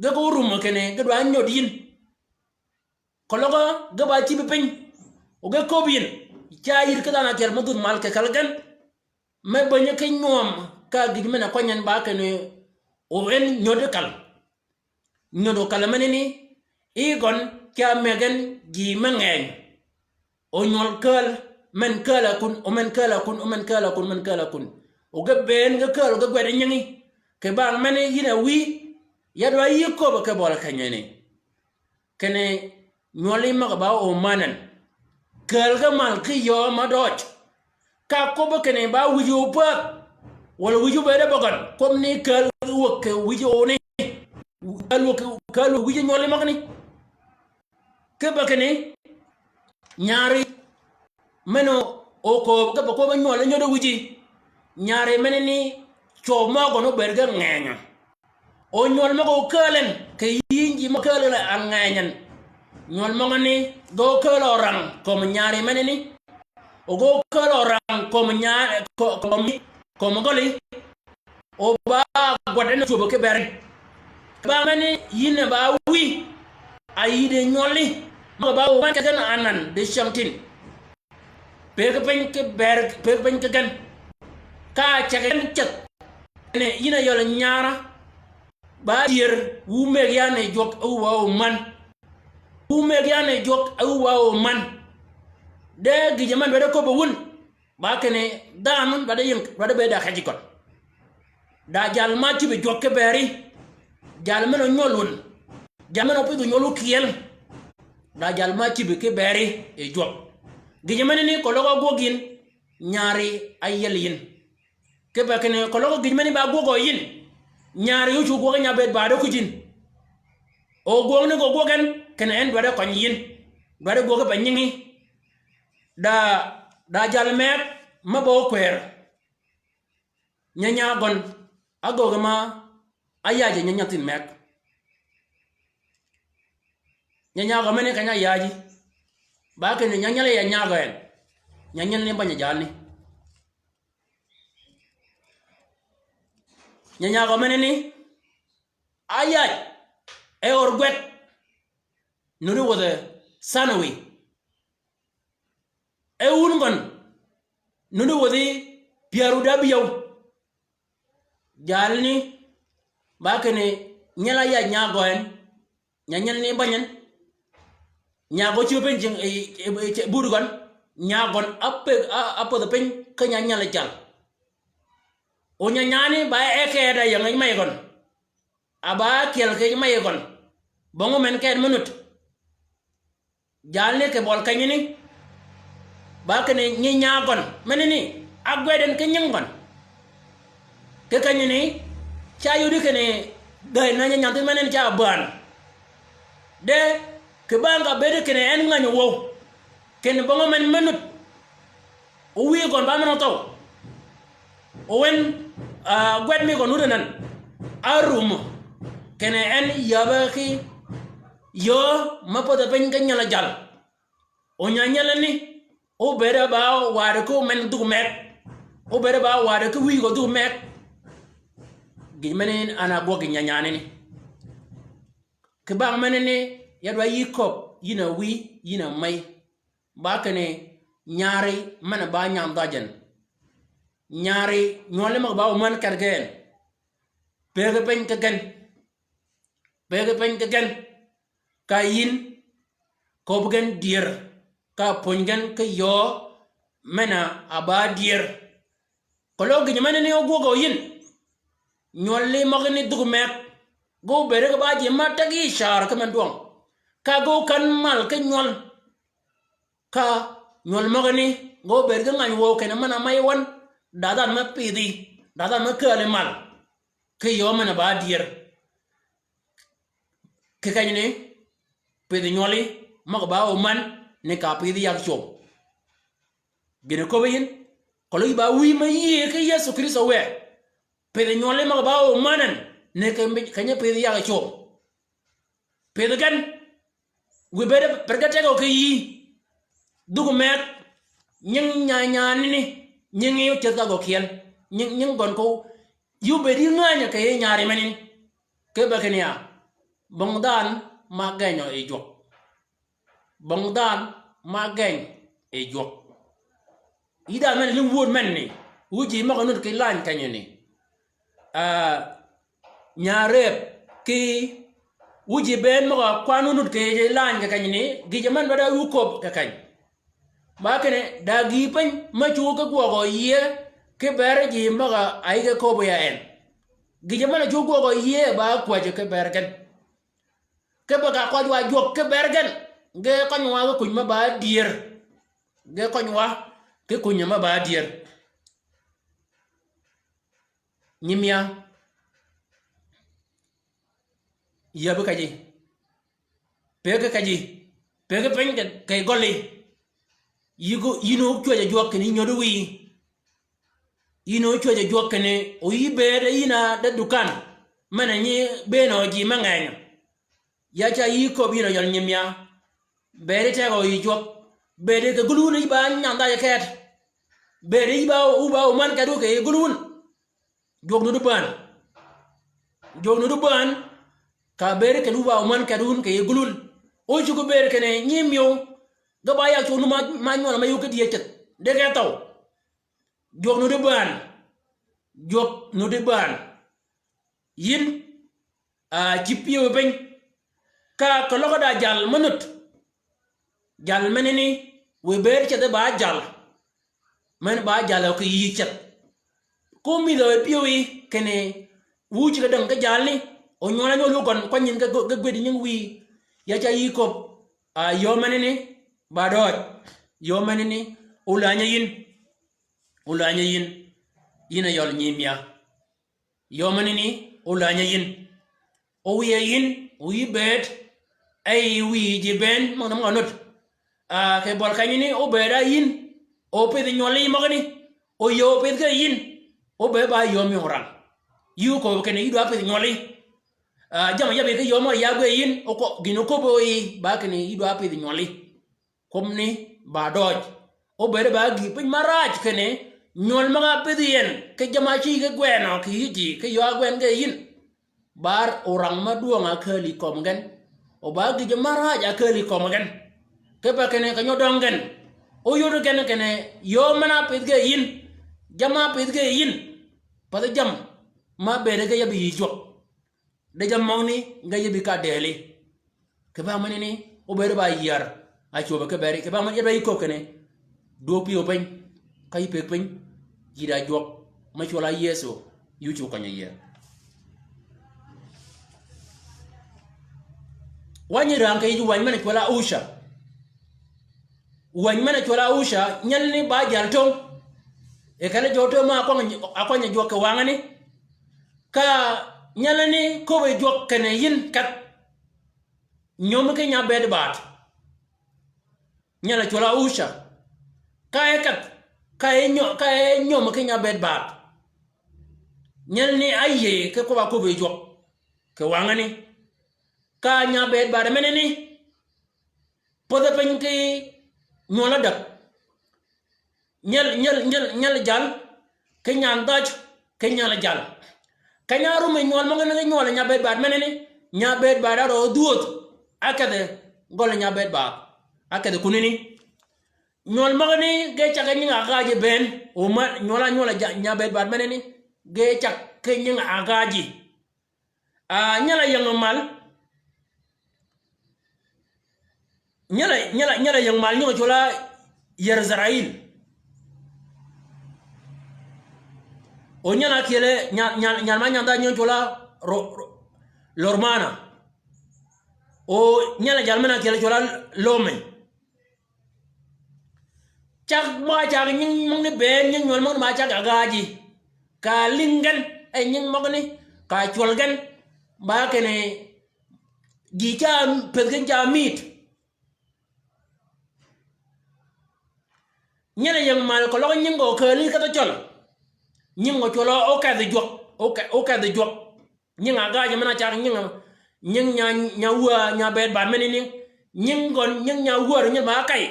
ge ko rumø kinni, ge dwa nyod yïn. Keløg ge ba cïb piny, o ge köbb yïn, ca yïr ki dhanhø ákyel me dhudh mal kì kelli gen. Me bänyi ki nywøm, ka gïj men-a kwany en ba kinni, o en nyod kal. Nyod okal menani, yi gøn ca meg en ji me ngeny. O nywøl kääl, men kääl a kun, o men kääl a kun, o men kääl a kun, men kääl a kun. O ge bëën ge kääl, o ge gwed nyingi. Kì bang meni yïn a wïy, ya dwa yï köbb ki bøli kenyani. Kinni nywøli møg-a ba óman en. Kääl ge mal ki yöö ma døøj. Ka köbbi kinni ba wïj ópädh. Walà wïj óbëëde bøgøn. Kwøb ni kääl wäg kì wïj óni. Kääl wäg, kääl wäg wïj nywøli møgani. Kipe kinni, nyari, men-a okööb, kipe köbb-a nywøl nyodd wïji. Nyari menani, cwøw mø gøn óbëëd ge ngenyø. O nywøl møg-a okääl en, kì yïn ji mø kääl en a ngeny en. Nywøl møgani, ge okääl orang, kömi nyari menani. O ge okääl orang, kömi nya-, kö-, kömi, kömi gøli. O ba gwad en cwöbø ki beri. Ba meni yïn ba wïy, a yï di nywøli, mø ba wïy ki gen anan di cyängtïn. Pëggi piny ki beri, pëggi piny ki gen. Ka ceg gen ceth. Ni yïn a yøl nyara. Ba dyër, wu mëggi yan yi jwøk, wu ba óman. Wu mëggi yan yi jwøk, wu ba óman. De gïjø men dwaddi köbbi wun. Ba kinni dhanhø dwaddi ying, dwaddi bëëd da kej gøn. Da jal ma cïbi jwøk ki beri. Jal men-a ónywøl wun. Jal men-a ópidh ónywøl ókyel. Da jal ma cïbi ki beri yi jwøk. Gïjø menani keløg ágwøg yïn. Nyari áyiel yïn. Kipe kinni keløg gïj meni ba gwøg yïn. Nyari ócwög gwøg nya bëëd ba de kuj yïn. O gwøg ni gø gwøg en, kinni en dwaddi køny yïn. Dwaddi gwøg kipe nyingi. Da, da jal meg, me ba ókwër. Nya nya gøn, ágöggi ma, áyajø nya nyathïn meg. Nya nya gø meni keny-a áyaji. Ba kinni nya nyel ya nya gø en. Nya nyel ni bany jalni. Nya nya gø menani, áyaj, e ör gwed, nuddi wädhi sanawi. E wun gøn, nuddi wädhi pyär wuddi ábïyäw. Jalni, ba kinni, nyel áyaj nya gø en, nya nyel ni bany en. Nya gø cïb piny cing, e, e, e, bur gøn, nya gøn ápëgg, a, ápödhi piny, ki nya nyel jal. O nya nyani ba e keda ying yi may gøn. A ba kyel ki may gøn. Bong men ked me nud. Jalni kì bøl kenyani. Ba kinni nyi nya gøn. Menani, ágwed en ki nying gøn. Ki kenyani, ca yudi kinni, gäy na nyi nyanthïn menani ca bään. De, kì bang ka bëëd kinni en ngäny wøw. Kinni bong men me nud. O wïy gøn ba men óthøw. O wen, ah, gwed mi gøn wud anan. Árum. Kinni en yäbø ki yöö me pädhi piny ki nyel jal. O nya nyel ni. Óbëëd ba waddi ki men dhuk meg. Óbëëd ba waddi ki wïy gø dhuk meg. Gïn meni an a gwøg nya nyani ni. Kì bang menani, ya dwa yï köbb, yïn a wïy, yïn a may. Ba kinni nyari men-a ba nyam dhajøn. Nyari nywøli møg-a ba óman kedgi en. Pëggi piny ki gen. Pëggi piny ki gen. Ka yïn, köbbi gen dyër. Ka pwönyi gen ki yöö men-a ba dyër. Keløg gïjø menani ógwøg yïn. Nywøli møgani dhuk meg. Ge óbëëd ge ba ji ma teg yi car ki men dwøng. Ka ge ókän mal ki nywøl. Ka nywøl møgani Ge óbëëd ki ngäny wøw kinni men-a mäyi wøn, da dhanhø me pïdhi, da dhanhø me kääli mal. Ki yöö men-a ba dyër. Ki kenyani, pïdhi nywøli, møg-a ba omän, ni ka pïdhi yag cwöb. Gïn-a köbbi yïn, keløg yï ba wïy me yïëy ki Yëso Krïstø wë. Pïdhi nywøli møg-a ba omän, ni ke, keny-a pïdhi yag cwöb. Pïdhi gen, wiy bëëd per ge tegø ki yïí. Dhuk mëgg, nying nya-, nyaanini, nyingi ócädh ka gø kyel. Nying, nying gøn köw, yï óbëëd yï ngänyø kì yij nyaari menani. Ki be kinni ya, bong dhanhø ma genyø yi jwøk. Bong dhanhø ma geny yi jwøk. Yï dhanhø men-a lïng wööd men-a ni, wu ji møg-a nud ki lany kenyani. Ah, nyaar rëëb ki wu ji bënn møg-a kwan wu nud ki lany kì kenyani, gïjø men-a dwaddi wu köbbi kì keny. Ba kinni, da gïï piny me cuggi ki gwøgø yïëy, ki beri ji møg-a áyïg-a köbbi ya en. Gïjø men-a cuggi gwøgø yïëy ba kwäjji ki beri gen. Ki be ka kwajji wa jwøk ki beri gen, ge køny wa ki kuny me ba dyër. Ge køny wa ki kuny me ba dyër. Nyimïa, yäbbi kejji. Pëggi kejji. Pëggi piny kì, kì gølli. Yï ko, yïn ócwäjjø jwøk kinni nyöddi wïyi. Yïn ócwäjjø jwøk kinni, o yï bëëd yïn a de dukan. Men-a nyi bëën ji me ngenyø. Ya ca yï köbbi yïn a yøl nyimïa. Bëëdi tegø yi jwøk. Bëëdi kì gul wun yï ba nyandhaj keti. Bëëdi yï ba, wu ba omän kedwu kì gul wun. Jwøk nuti bään. Jwøk nuti bään. Ka bëëdi kenni wu ba omän kedwun kì gul wun. Ócuggi bëëd kinni nyimïøw. Ge ba yag cugnu ma, ma nywøl me yï ki dyëj ceth. Di ke thøw. Jwøk nuti bään. Jwøk nuti bään. Yïn, ah, cïb pyëw piny. Ka keløg da jal me nud. Jal menani, wiy bëëd ceth ba jal. Men ba jal kì yï ceth. Ko mïdhø pyëwi kinni, wu cigg-a däng ki jalni, o nywøl-a nywøl wu gøn kwany yïn ge, ge gwëd nying wïyi. Ya ca yï köbbi, ah, yöö menani, ba døøj. Yöö menani, oläänyø yïn. Oläänyø yïn. Yïn a yøl nyimïa. Yöö menani, oläänyø yïn. O wiye yïn, o yï bëëd, e yï wïyi ji bënn, møgani møg-a nud. Ah, kì bøl kenyani, obëëd a yïn, o pïdhi nywøli møgani, o yöö pïdh ge yïn, obëëd ba yöö mi orang. Yï óköbbi kinni yï dwa pïdhi nywøli. Ah, jamm-a yabbi ki yöö møg-a yab ge yïn, o ko, gïn-a óköbbi yi, ba kinni yï dwa pïdhi nywøli. Kwøbbani ba døøj. Obëëd ba gïï piny maraaj kinni, nywøl møg-a ápïdhi yi en, ki jamm-a ácïg ki gwënø kì yï ji, ki yöö ágwën ge yïn. Ba orang mø dwøng-a ákääl yi kömi gen. O ba gïjø maraaj ákääl yi kömi gen. Kipe kinni keny-a ódøng gen. Óyod gen kinni, yöö men-a ápïdh ge yïn. Jamm-a ápïdh ge yïn. Pathi jamm-a ma bëëde ge yabbi yï jwøk. De jammì møgani ge yï bï ka dëli. Kì bang menani, obëëd ba yär, a cwöbø ki beri, kì bang menani, yet ba yï köbbi kinni, dwöög pyëw piny, ka yï pëggi piny, yï da jwøk, me cwøl-a Yëso, yï ócwöb køny-a yïe. Wänyi rang kì yij wäny men-a cwøl-a Usha. Wäny men-a cwøl-a Usha, nyelani ba jal töng. E kele jø töng ma akwany, akwany jwøk kì wangani. Ka nyelani köbbi jwøk kinni yïn kedh. Nyöm ki nya bëëd baat. Nyel-a cwøl-a Usha. Ka e kedh, ka e nyö-, ka e nyöm ki nya bëëd baat. Nyelani áyïëy ki kwøbb-a köbbi jwøk. Kì wangani. Ka nya bëëd baat menani. Pädhi piny ki nywøl ádäg. Nyel, nyel, nyel, nyel jal, ki nyan dhaj, ki nyel jal. Keny-a árum yi nywøl møgani ki nywøl nya bëëd baat menani, nya bëëd baat árø dhwödh, ákedhi gøl nya bëëd baat, ákedhi kunani. Nywøl møgani ge cag ki nying-a ágaji bënn, o ma, nywøl-a nywøl ja-, nya bëëd baat menani, ge cag ki nying-a ágaji. Ah, nyel-a ying mal. Nyel-a, nyel-a, nyel-a ying mal nying cwøl-a Yerzarayil. O nyel-a kyel-a, nyal, nyal, nyal ma nyandhaj nying cwøl-a Ro-, Ro-, Lormana. O nyel-a jal men-a kyel-a cwøl-a Lome. Cag møg-a cag nying møgani bënn, nying nywøl møgani ba cag Agaji. Ka lïng gen, e nying møgani, ka cwøl gen, ba kinni ji ca pëth gen ca mït. Nyen a ying mal keløg nying gø kääli kedh cøl. Nying gø cwøl okedhi jwøk, oke-, okedhi jwøk. Nying Agaji men-a cag nying, nying nya, nya wä, nya bëëd bad menani. Nying gøn, nying nya wär, nying ba kay.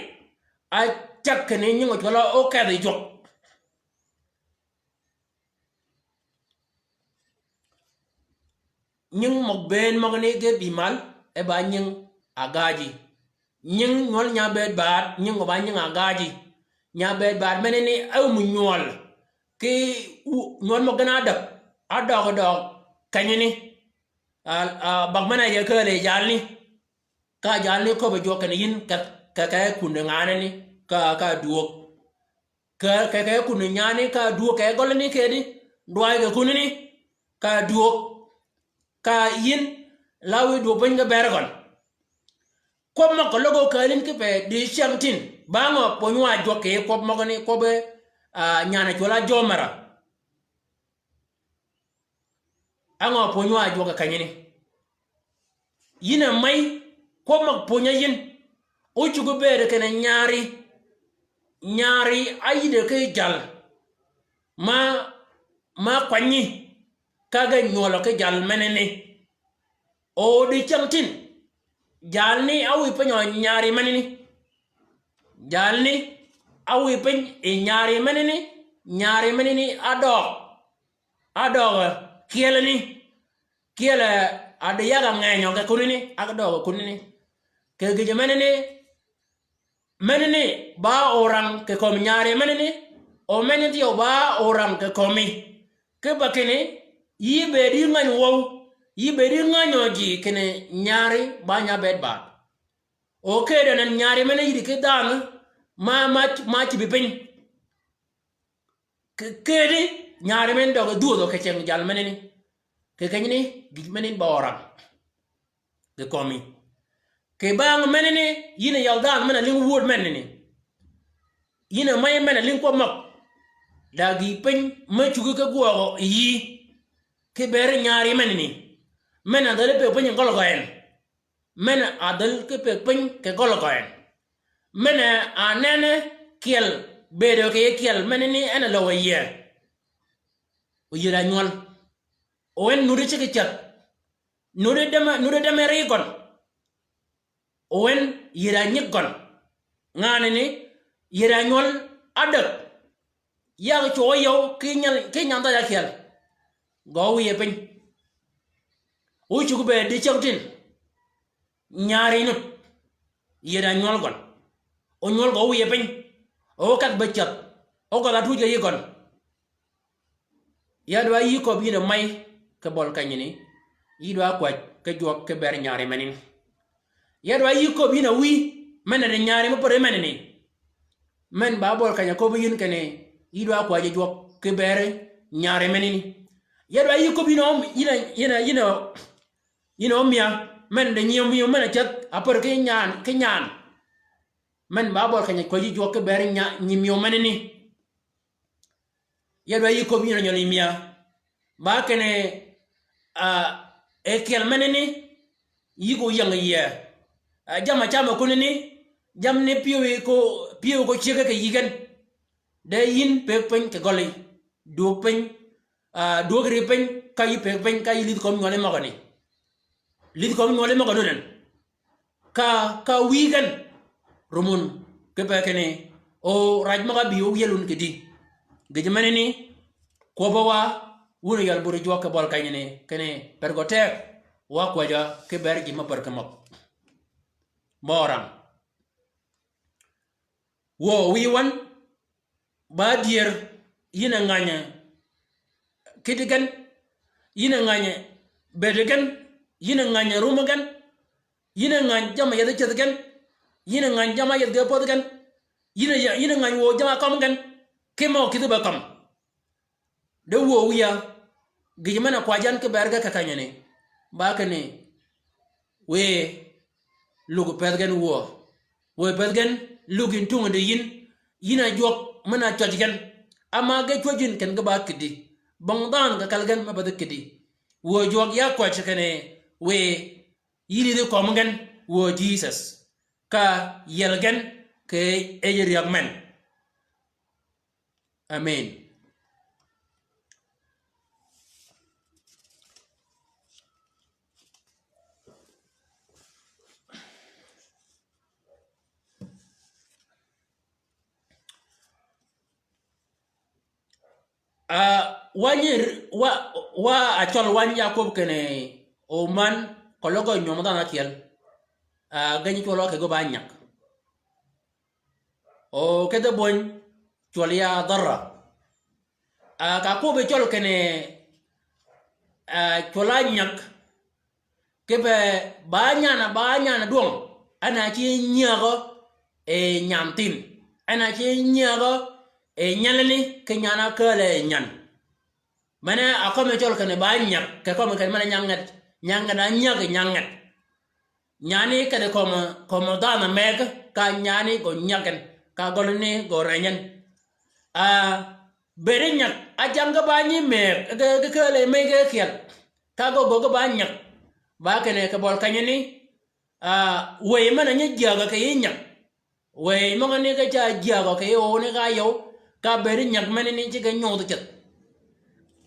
A cag kinni nying gø cwøl okedhi jwøk. Nying møg bënn møgani ge bï mal, e ba nying Agaji. Nying nywøl nya bëëd bad, nying gø ba nying Agaji. Nya bëëd bad menani e wum nywøl. Ki u-, nywøl møg gen adäg, adøg, adøg, kenyani. A, a, bag men-a ye kääl yi jalni. Ka jalni köbbi jwøk kinni yïn ke, ke, ke kunni nganani, ka, ka dwöög. Ke, ke, ke kunni nyani ka dwöög ke gølani kedi, dwayi ke kunani, ka dwöög, ka yïn, la wiy dwöög piny ke beri gøn. Kwøb møg keløg o kääl yïn kipe dicyängtïn, ba ngø pwöny wa jwøk kì kwøb møgani, kwøbbi, a, nyan-a cwøl-a jømera. Á ngø pwöny wa jwøk kenyani. Yïn a mey, kwøb møg pwöny-a yïn. Ócuggi bëëd kinni nyari. Nyari áyïddi ki jal. Ma, ma kwanyi. Ka ge nywølø ki jal menani. O dicyängtïn. Jalni áwiy piny o nyari menani. Jalni áwiy piny yi nyari menani. Nyari menani ádøg. Ádøg kyelani, kyel a di yag a ngenyø kì kunani, ádøg kunani. Kì gïjø menani, menani ba orang kì kömi nyari menani, o menani thyew ba orang kì kömi. Kipe kinni, yï bëëd yï ngäny wøw, yï bëëd yï ngänyø ji kinni nyari ba nya bëëd bad. O kedi anan nyari menani yïddi ki dhanhø, ma, ma, ma cïbi piny. Kì, kedi nyari men døg dhwödhø kì ceng jal menani. Kì kenyani, gïj menani ba orang. Kì kömi. Kì bang menani, yïn a yal dhanhø men-a lïng wööd menani. Yïn a mey men-a lïng kwøb møg. Da gï piny me cuggi ki gwøgø yïí. Ki beri nyari menani. Men-a dhäli pëgg piny gølgø en. Men-a dhäl ki pëgg piny kì gølgø en. Men-a nene kyel, bëëdø kì yie kyel, menani en a löw a yie. O yïe da nywøl. O en nuddi ceg ceth. Nuddi deme, nuddi deme ri gøn. O en yïe da nyig gøn. Nganani, yïe da nywøl ádäg. Yag cwøw yøw ki nyal, ki nyandhaj ákyel. Gø wiye piny. Ócuggi bëëd dicyängtïn. Nyari nud. Yïe da nywøl gøn. O nywøl gø wiye piny. O kedh be ceth. O gødh atuuj kì yï gøn. Ya dwa yï köbbi yïn a mey kì bøl kenyani. Yï dwa kwäj ki jwøk ki beri nyari menani. Ya dwa yï köbbi yïn a wïy, men-a di nyari me pär menani. Men ba bøl keny-a köbbi yïn kinni, yï dwa kwäjji jwøk ki beri nyari menani. Ya dwa yï köbbi yïn a om-, yïn a, yïn a, yïn a, yïn a omia, men-a di nyimyëw men-a ceth, a pär ki nyan, ki nyan. Men ba bøl keny-a kwäjji jwøk ki beri nya-, nyimyëw menani. Ya dwa yï köbbi yïn a nyøl yi mia. Ba kinni, a, e kyel menani, yï ko ying yie. A, jamm-a camme kunani, jammì pyëw yi ko, pyëw ko cyëggi kì yï gen. De yïn pëgg piny kì gølli. Dwöög piny, a, dwöög ri piny, ka yï pëgg piny, ka yï lïdhi kömi nywøli møgani. Lïdhi kömi nywøli møgani nen. Ka, ka wïy gen, rum wun, kipe kinni, o raj møg-a bï ówyël wun kidi. Gïjø menani, kwøbbø wa, wun yal buri jwøk kì bøl kenyani, kinni, per gø teg, wa kwäjjø, ki beri ji me pär ki møg. Bø orang. Wuö wïy wøn, ba dyër, yïn a ngäny kïddi gen, yïn a ngäny bëëdi gen, yïn a ngäny rummi gen, yïn a ngäny jamm-a yethi ceth gen, yïn a ngäny jamm-a yethi ge pädhi gen, yïn a, yïn a ngäny wuö jamm-a kømmi gen, ki møg kïdhi be kømmi. De wuö wïya, gïjø men-a kwäjji yan ki beri ge kì kenyani, ba kinni, wiy, lug pëthi gen wuö. Wiy pëthi gen, lug yïn tungi di yïn, Yïn a jwøk men-a cwäj gen. Ama ge cwäj yïn ken ge ba kïddi. Bong dhanhø kì kal gen me ba dhø kïddi. Wuö jwøk ya kwäj kinni wiy yï lidhi kömi gen wuö Jisøs. Ka yiel gen kì yij riäg men. Amen. Ah, wänyi, wa, wa a cøl wänyi ya kwøb kinni, o man, keløg gø nywøm dhanhø ákyel. Ah, geny cwøl wa kì gø ba nyag. O kedhi bwöny, cwøl ya dhara. Ah, ka kwøb yi cøl kinni, ah, cwøl á nyag, kipe ba nyan-a, ba nyan-a dwøng, en a ce nyägø yi nyan thinh. En a ce nyägø yi nyelani, ki nyan-a kääl yi nyan. Mene a kømmi cøl kinni ba nyag, kì kømmi kinni mene nyanget, nyanget a nyag yi nyanget. Nyani kede kömi, kömi dhanhø meg, ka nyani gø nyag gen, ka gøl ni gø reny gen. Ah, bedi nyag, a jang ge ba nyi meg, ge, ge kääl yi mey ge kyel. Ka gø gø ge ba nyag. Ba kinni kì bøl kenyani, ah, wëy men-a nyi jyägø kì yï nyag. Wëy møgani ge ca jyägø kì yï o ni ka yøw, ka bedi nyag menani ci ge nyodh ceth.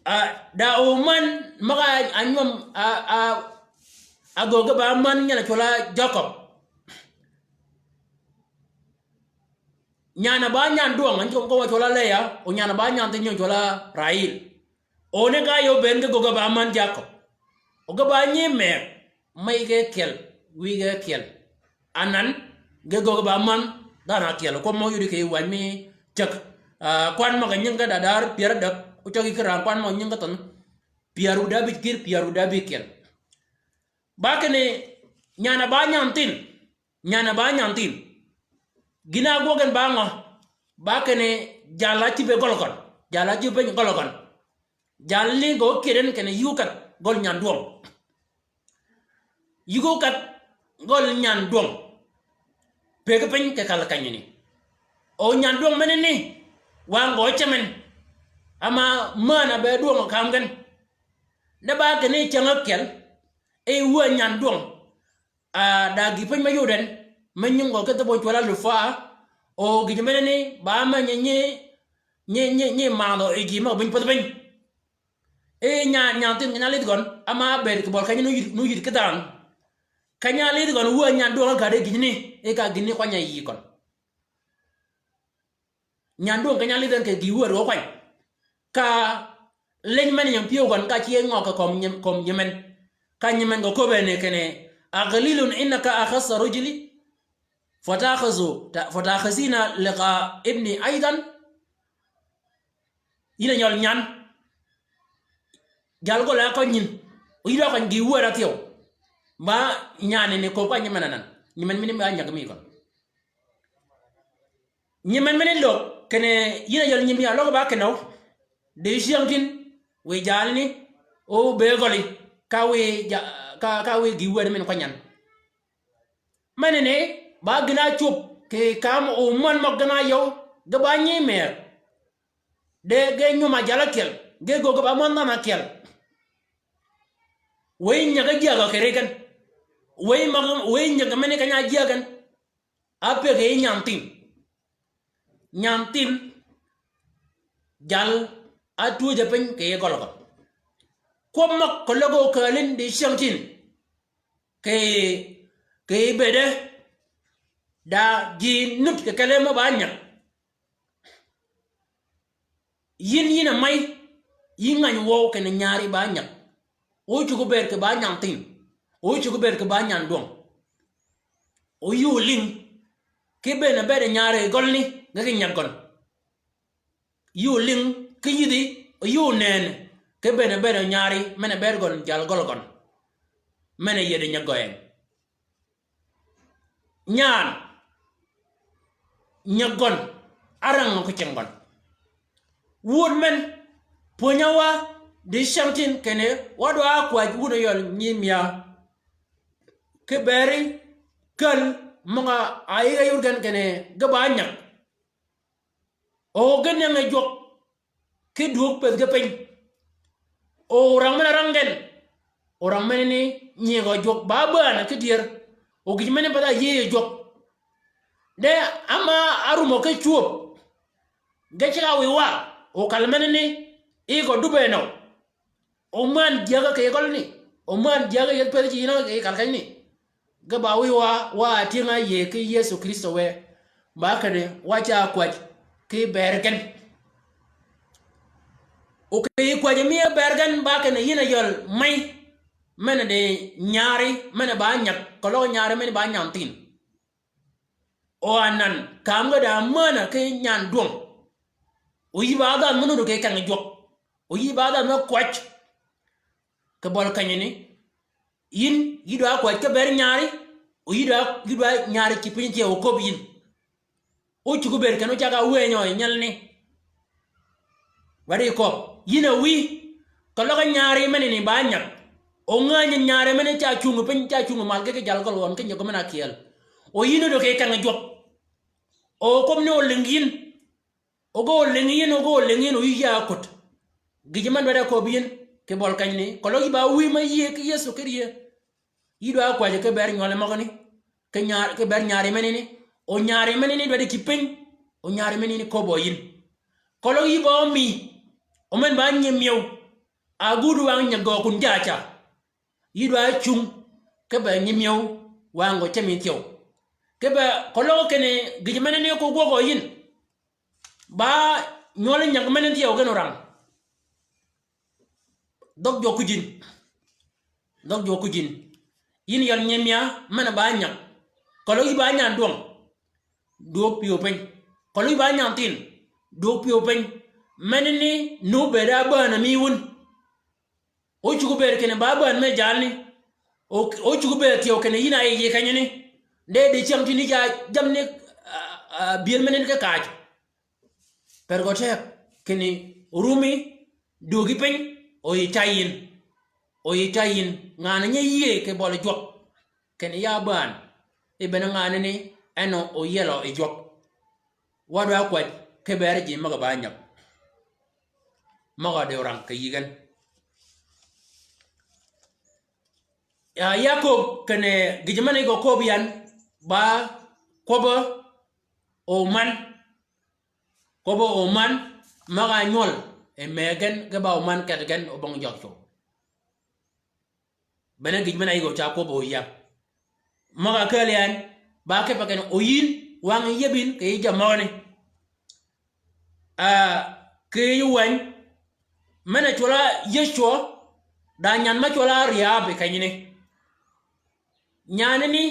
Ah, da o man møg-a nywøm, ah, ah, a gø ge ba män nyel cwøl á Jacob. Nyan-a ba nyan dwøng, en ci kømmi cwøl á Leah, o nyan-a ba nyan thinh nyi cwøl á Rahil. O ni ka yøw bënn ge gø ge ba män Jacob. O ge ba nyi meg, mey ge kyel, wiy ge kyel. Anan, ge gø ge ba män dhanhø ákyel. Kwøb mø yudi kì yij wäny mi cäg. Ah, kwan møg-a nyingi ge da dar pyär ádäg, o cäg yi ki rang kwan møg-a nyingi ge thønh. Pyär wïdá bïj kïr, pyär wïdá bïkyel. Ba kinni, nyan-a ba nyan thinh. Nyan-a ba nyan thinh. Gïn-a ágwøg gen ba ngø? Ba kinni jal a cïbe gøl gøn. Jal a cïbe piny gøl gøn. Jal ni gø kyed en kinni yïg ókädh gøl nyan dwøng. Yïg ókädh gøl nyan dwøng. Pëggi piny kì kal kenyani. O nyan dwøng menani, wa gø cem en. Ama män-a be dwøng kam gen. Ne ba kinni cäng ákyel, e wuö nyan dwøng. Ah, da gï piny me yod en, me nying gø ki dhø bwøny cwøl á lufaa, o gïj menani, ba me nyi, nyi, nyi, nyi, nyi madhø yi gï møg-a bïny pädhi piny. E nya, nyan thinh keny-a álidh gøn, ama bëëd kì bøl keny-a nu yïd, nu yïd ki dhanhø. Keny-a álidh gøn, wuö nyan dwøng ágad e gïjni, e ka gïnni kwany-a yï gøn. Nyan dwøng keny-a álidh en kì gï wär gø kwany. Ka leny men nying pyëw gøn ka ce ngø kì kömi nyi, kömi nyimen. Ka nyimen gø köbbe ni kinni, "أقليل إنك أخذت رجلي فتأخذ، فتأخذين لقاء ابني أيضا." Yïn a nyøl nyan. Jal gøl a køny nyin. O yï dø køny gï wär áthyew. Ba nyan ni köbbi ka nyimen anan. Nyimen mini ba nyag mi gøn. Nyimen mini løg, kinni yïn a yøl nyimi a løg ba kinøw. Di cyängtïn, wiy jalni, o bëë gøli, ka wiy ja-, ka, ka wiy gï wär min kwany nyan. Menani, ba gïn-a ácwöb, kì kam o män møg gïn-a yøw, ge ba nyi mëëg. De ge nywøm-a jal ákyel, ge gø ge ba män dhanhø ákyel. Wëy nyäg ájyäg kì ri gen. Wëy mag, wëy nyäg meni keny-a ájyäg gen. Ápëggi nyan thinh. Nyan thinh jal átwöjjø piny kì yij gøl gøn. Kwøb møg keløg ókääl yïn di cyängtïn. Kì, kì bëëde. Da ji nud kì kelli me ba nyag. Yïn, yïn a mey, yï ngäny wøw kinni nyari ba nyag. O cuggi bëëd kì ba nyan thinh. O cuggi bëëd kì ba nyan dwøng. O yï olïng, ki bëën a bëëd nyari gølni, ge ki nyag gøn. Yï olïng, ki yïdhi, o yï onëën, ki bëën a bëëd nyari, men a bëëd gøn jal gøl gøn. Men a yïddi nyag gø en. Nyan, nyag gøn, árangø ki cing gøn. Wud men, pwöny-a wa, di cyängtïn kinni, wa dwa kwäj wun a yøl nyimïa. Ki bëri, käl, møg-a yïg-a yod gen kinni, ge ba nyag. O gen nenge jwøk ki dwöög pëth ki piny. O orang men-a rang gen, orang menani nyigø jwøk ba bäänø ki dyër. O gïj menani path-a yïëy jwøk. De ama árumø ki cwöb. Ge ceg-a wiy wa, o kal menani, igø dubbe nøw. O män jyäg-a kì gøl ni, o män jyäg-a yeth pëthi ci yïn-a kì kal keny ni. Ge ba wiy wa, wa tyëng-a yïëy ki Yëso Krïstø wë. Ba kinni wa ca kwäj ki bëër gen. O kì kwäjji mi bëër gen ba kinni yïn a yøl mey. Men-a di nyaari, men-a ba nyag, keløg nyaari men-a ba nyan thïn. O anan, kaam ge da männ-a ki nyan dwøng. O yï ba dhanh me nudd kì keng jwøk. O yï ba dhanh me kwäj. Kì bøl kenyani. Yïn, yï dwa kwäj ki bëër nyaari. O yï dwa, yï dwa nyaari ci piny thyew köbbi yïn. O cuggi bëëd kenni o cag-a wënyø yi nyelani. Wadi köbb. Yïn a wïy. Keløg nyaari menani ba nyag. O ngänyi nyaari menani ca cungi piny, ca cungi mal ki, ki jal gøl wøn ki nyigø men-a kyeel. O yïn odø kì keng jwøk. O köbbi ni olïng yïn. O ge olïng yïn, o ge olïng yïn, o yï ya kut. Gïjø men dwaddi köbbi yïn, kì bøl kenyani. Keløg yï ba wïy me yïëy ki Yëso ki rye. Yï dwa kwäjji ki bëër nywøl møgani. Ki nyaar, ki bëër nyaari menani. O nyaari menani dwaddi ki piny. O nyaari menani köbbø yïn. Keløg yï ba omi. O men ba nyimyew. A gud wang nyigø kun jaca. Yï dwa cung. Ki be nyimyew. Wang gø cemi thyew. Ki be keløg kinni gïj menani ko gwøgø yïn. Ba nywøl nyag men thyew gen orang. Dhøg jwøk ki jin. Dhøg jwøk ki jin. Yïn yøl nyimya men ba nyag. Keløg yï ba nyan dwøng. Dwøg pyëw piny. Keløg yï ba nyan thïn. Dwøg pyëw piny. Menani nu bëëd-a bäänø mi wun. O cuggi bëëd kinni ba bään me jalni. O, o cuggi bëëd thyew kinni yïn a yij yi kenyani. De di cyäng tïni ca jamni, a, a, byël menani ki kac. Per gø teg kinni orumi, dwöögi piny, o yij ca yïn. O yij ca yïn. Ngan-a nyi yïëy kì bøli jwøk. Kinni ya bään. I bene ngan-a ni en o yielø yi jwøk. Wa dwa kwäj ki bëër ji møg-a ba nyag. Møg-a di orang kì yï gen. Ya, ya köbbi kinni gïjø men-a gø köbbi yan ba kwøbbø omän. Kwøbbø omän, møg-a nywøl, e mee gen, ge ba omän ket gen, o bong jøg cwøw. Bene gïj men-a yï gø ca kwøb o yia. Møg-a kääl yan, ba kipe kinni o yïn, wang yïëb yïn, kì yij jammøgani. A, kì yij wäny, men-a cwøl-a Yëcwø, da nyan me cwøl-a Rïhab yi kenyani. Nyanani,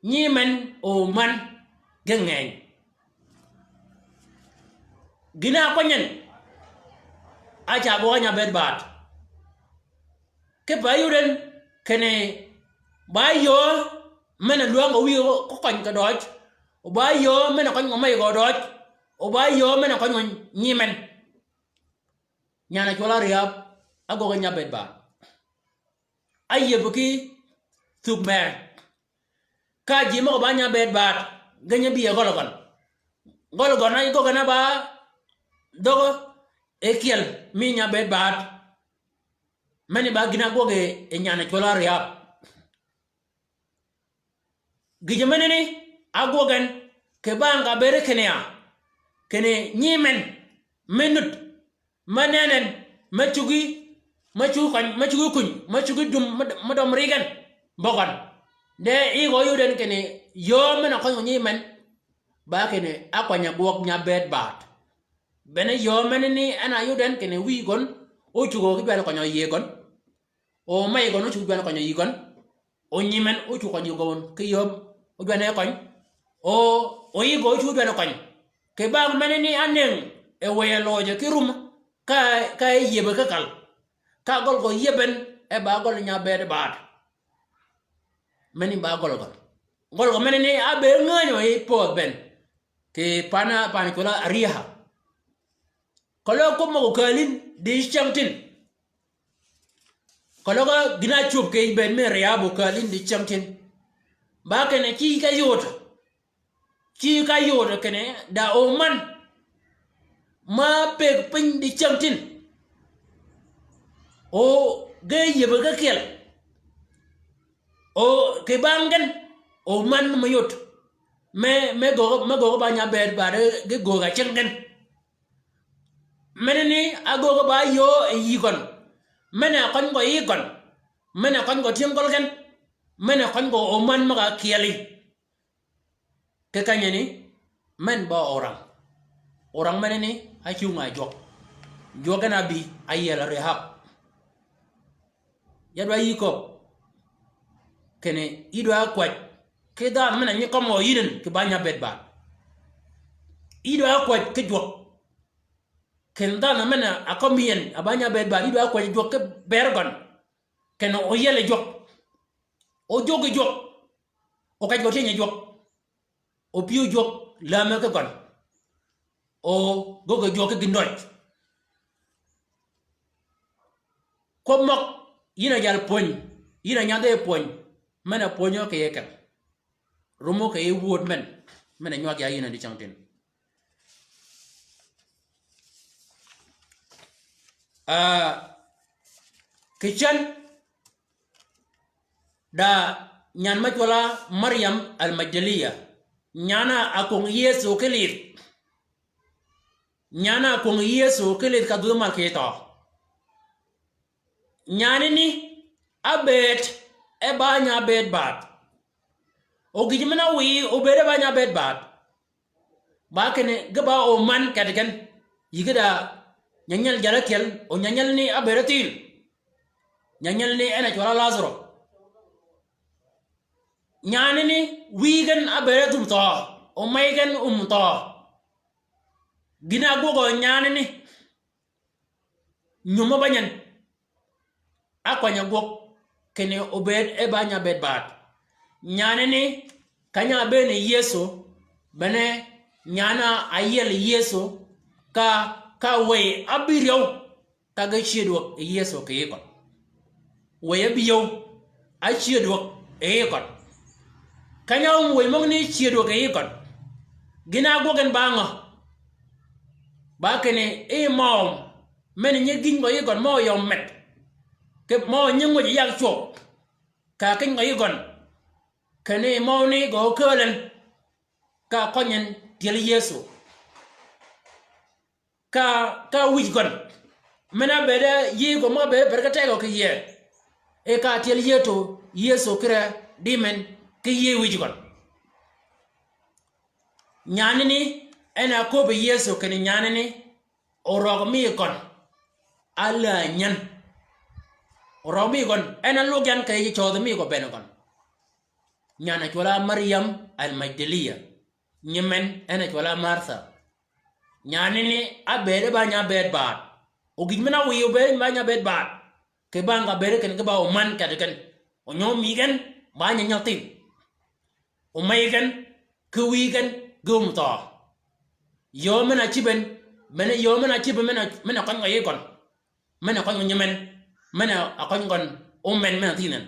nyimen, omän, ge ngeny. Gïn-a ákwany en, a ca gwøg nya bëëd baat. Kipe áyod en, kinni, ba yöö, men-a lwäng o wïy ko kony kì døøj, o ba yöö, men-a kony ko mey gø døøj, o ba yöö, men-a kony ko nyimen. Nyan-a cwøl-a Rïhab, ágwøg nya bëëd baat. Áyïëb ki thug mee. Ka ji møg-a ba nya bëëd baat, ge nyi bï e gøl gøn. Gøl gøn a, gøgøn a ba dhøg e kyel, mi nya bëëd baat. Meni ba gïn-a ágwøg yi nyan-a cwøl-a Rïhab. Gïjø menani, ágwøg en, kì bang ka bëëd kinni ya, kinni nyimen, me nud, me nenën, me cuggi, me cuggi kony, me cuggi kuny, me cuggi dum, me, me døm ri gen, bøgøn. De yï gø yod en kinni, yöö men-a køny ko nyimen, ba kinni, ákwany-a gwøg nya bëëd baat. Bene yöö menani en a yod en kinni wïy gøn, ócugø ki dwanni køny-a yïëy gøn. O mey gøn ócugø dwanni køny-a yïëy gøn. O nyimen ócugø køny yïëy gøn. Ki yöö ódwanni køny. O, o yï gø ócugø dwanni køny. Kì bang menani ánëng e wëy-a løøjø ki rum, ka, ka e yïëbø ki kal. Ka gøl gø yïëb en, e ba gøl nya bëëd baat. Meni ba gøl gøn. Gøl gø menani ábëëd ngänyø yi pödh ben. Kì pan-a, pan-a cwøl-a Rïhab. Keløg kwøb møg-a kääl yïn dicyängtïn. Keløg gïn-a ácwöb kì bëëd mi Rïhab okääl yïn dicyängtïn. Ba kinni ci ka yod. Ci ka yod kinni da omän. ma pëggi piny dicängtïn. O ge yïëbø ge kyel. O kì bang gen, o man me yod. Me, me göggi, me göggi ba nya bëëd ba de ge göggi a cing gen. Menani ágöggi ba yöö yi gøn. Men-a køny gø yi gøn. Men-a køny gø tyëng gøl gen. Men-a køny gø o man møg-a kyeli. Kì kenyani, men ba orang. Orang menani, ácung a jwøk. Jwøk gen ábï, áyiel Rehab. Ya dwa yï köbb. Kinni, yï dwa kwäj. Ki dhanhø men-a nyi kømmi yïn en, kì ba nya bëëd bad. Yï dwa kwäj ki jwøk. Kinni dhanhø men-a kømmi yïn, a ba nya bëëd bad, yï dwa kwäj jwøk ki bër gøn. Kinni o yiel jwøk. O jwøk jwøk. O kej gø tyëny jwøk. O pyëw jwøk lämø ki gøn. O göggi jwøk ki gïndøj. Kwøb møg, yïn a jal pwöny, yïn a nyadhi pwöny, men-a pwönyø kì yie kel. Rumø kì yie wööd men, men-a nywag ya yïn a dicängtïn. Ah, kì cen, da nyan me cwøl-a Maryam Al-Magdaliya. Nyan-a ákwöng Yëso ki lidh. Nyan-a ákwöng Yëso ki lidh ka dhudh mal kì thøø. Nyanani ábëëd, e ba nya bëëd bad. O gïj men-a wiy, o bëëd e ba nya bëëd bad. Ba kinni, ge ba o man keddi gen. Yï ge da nyanyal jal ákyel, o nyanyalani ábëëd áthïn. Nyanyalani en a cwøl-a Lazaro. Nyanani wïy gen ábëëd áthum thøø, o mey gen um thøø. Gïn-a ágwøg nyanani. Nyumø ba nyen. Ákwany-a gwøg, kinni obëëd e ba nya bëëd bad. Nyanani, keny-a ábëën Yëso, bene nyan-a áyiel Yëso, ka, ka wëy ábï ryew, ka ge cyëdwäg yi Yëso kì yï gøn. Wëy ábï yiew, a cyëdwäg yi yï gøn. Keny-a áum wëy møgani cyëdwäg yi yï gøn. Gïn-a ágwøg en ba ngø? Ba kinni, i mø, men nyi gïny gø yï gøn mø yø med. Kì mø nyi ngwëj yag cwøw. Ka keny gø yï gøn. Kinni mø ni gø kääl en. Ka køny en tyel Yëso. Ka, ka wïj gøn. Men-a ábëëd yïëy gø mø ábëëd per ka tegø kì yie. E ka tyel Yëso, Yëso kire di men kì yïëy wïj gøn. Nyanani, en a köbbi Yëso kinni nyanani, orøg mi gøn. Alaa nyan. Orøg mi gøn, en a lug yan kì yij cødhi mi gø bënn gøn. Nyan a cwøl-a Maryam Al-Magdaliya. Nyi men, en a cwøl-a Martha. Nyanani, ábëëd e ba nya bëëd bad. O gïj men-a wiy obëëd e ba nya bëëd bad. Kì bang ka bëëd kinni ge ba o man keddi gen. O nyø mi gen, ba nya nyal thïn. O mey gen, ki wïy gen, ge um thøø. Yø men-a cïb en, men-a yø men-a cïb en, men-a, men-a køny gø yï gøn. Men-a køny gø nyi men, men-a køny gøn, o men men-a thïn en.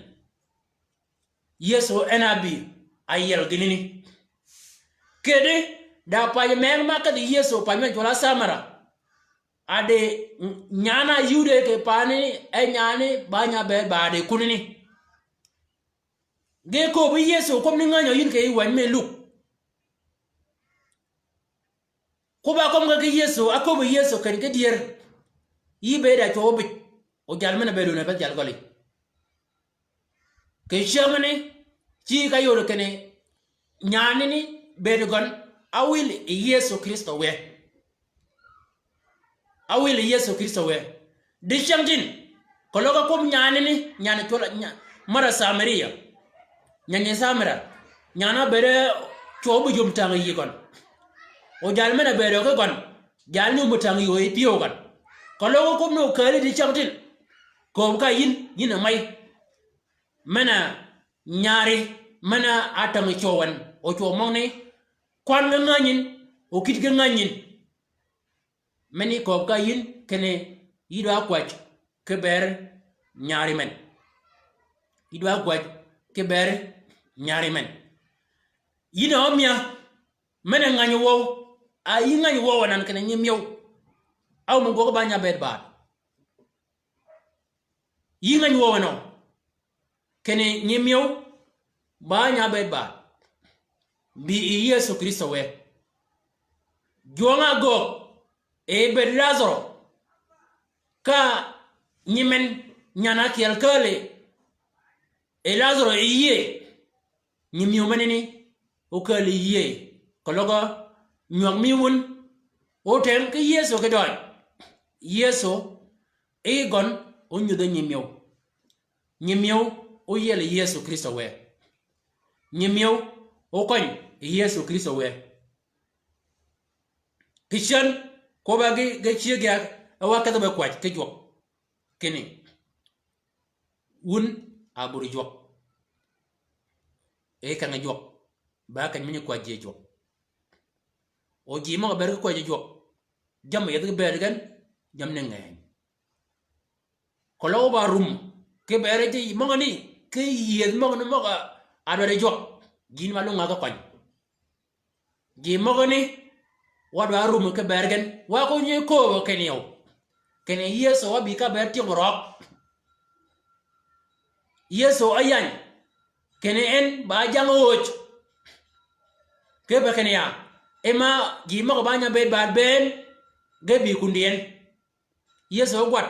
Yëso en a bï, a yiel gïnani. Kedi, da pac megø ma kedhi Yëso pac men cwøl-a Samara. A di nyan-a Yude kì paani, e nyan-ani ba nya bëëd bad kunani. Ge köbbi Yëso kwøb ni ngänyi yïn kì yij wänyi me Luk. Kwøb-a kømmi ki Yëso, a köbbi Yëso kinni ki dyër. Yï bëëd a cwøw óbïj. O jal men-a bëëd wun a peth jal gøli. Kì cyängani, ci ka yod kinni, nyanani, bëëd gøn, áwïl yi Yëso Krïstø wë. Áwïl yi Yëso Krïstø wë. Dicängtïn, keløg ka kwøb nyanani, nyan cwøl, nya-, mara Samariya. Nyan nyi Samira. Nyan-a ábëëd cwøw óbïj om tang yï gøn. O jal men-a bëëd ki gøn. Jal ni om tang yï gø yi pyëw gøn. Keløg ka kwøb ni okääli dicängtïn. Kööb ka yïn, yïn a mey. Men-a nyari, men-a átang cwøw en, o cwøw møgani, kwan ge ngänyin, o kït ge ngänyin. Meni kööb ka yïn, kinni yï dwa kwäj, ki bëër nyari men. Yï dwa kwäj, ki bëër nyari men. Yïn a ómia, men-a ngänyi wøw, a yï ngänyi wøw anan kinni nyi myew. Áwumi gwøg ba nya bëëd bad. Yï ngäny wøw enø. Kinni nyimïew ba nya bëëd bad. Bï yi Yëso Krïstø wë. Jwøng-a ágöög, e bëëd Lazaro. Ka nyimen nyan-a ákyel kääli. E Lazaro e yïëy. Nyimïew menani, ókääli yïëy. Keløg nywag mi wun. Ótëng ki Yëso ki døøj. Yëso, e gøn, ónyudhi nyimïew. Nyimïew, óyiel Yëso Krïstø wë. Nyimïew, ókøny Yëso Krïstø wë. Kì cän, kwøbb-a ge, ge cyëggi a, e wa kedhi be kwäj ki jwøk. Kinni. Wun a bur jwøk. E keng jwøk. Ba keny mi nyi kwäjji jwøk. O ji møg-a bëëd ki kwäjji jwøk. Jammì yethi ki bëëd gen, jammì ni ngeny. Keløg óba rum, ki bëëd ji møgani, ki yieth møgani møg-a dwaddi jwøk. Jin ba lung-a ki køny. Ji møgani, wa dwa rum ki bëëd gen, wa ko nyi kööbø kinni o. Kinni Yëso wa bï ka bëëd tyëng røøg. Yëso áyany, kinni en ba jang wöj. Kipe kinni ya, e ma ji møg-a ba nya bëëd bad bënn, ge bï kundi en. Yëso ógwad,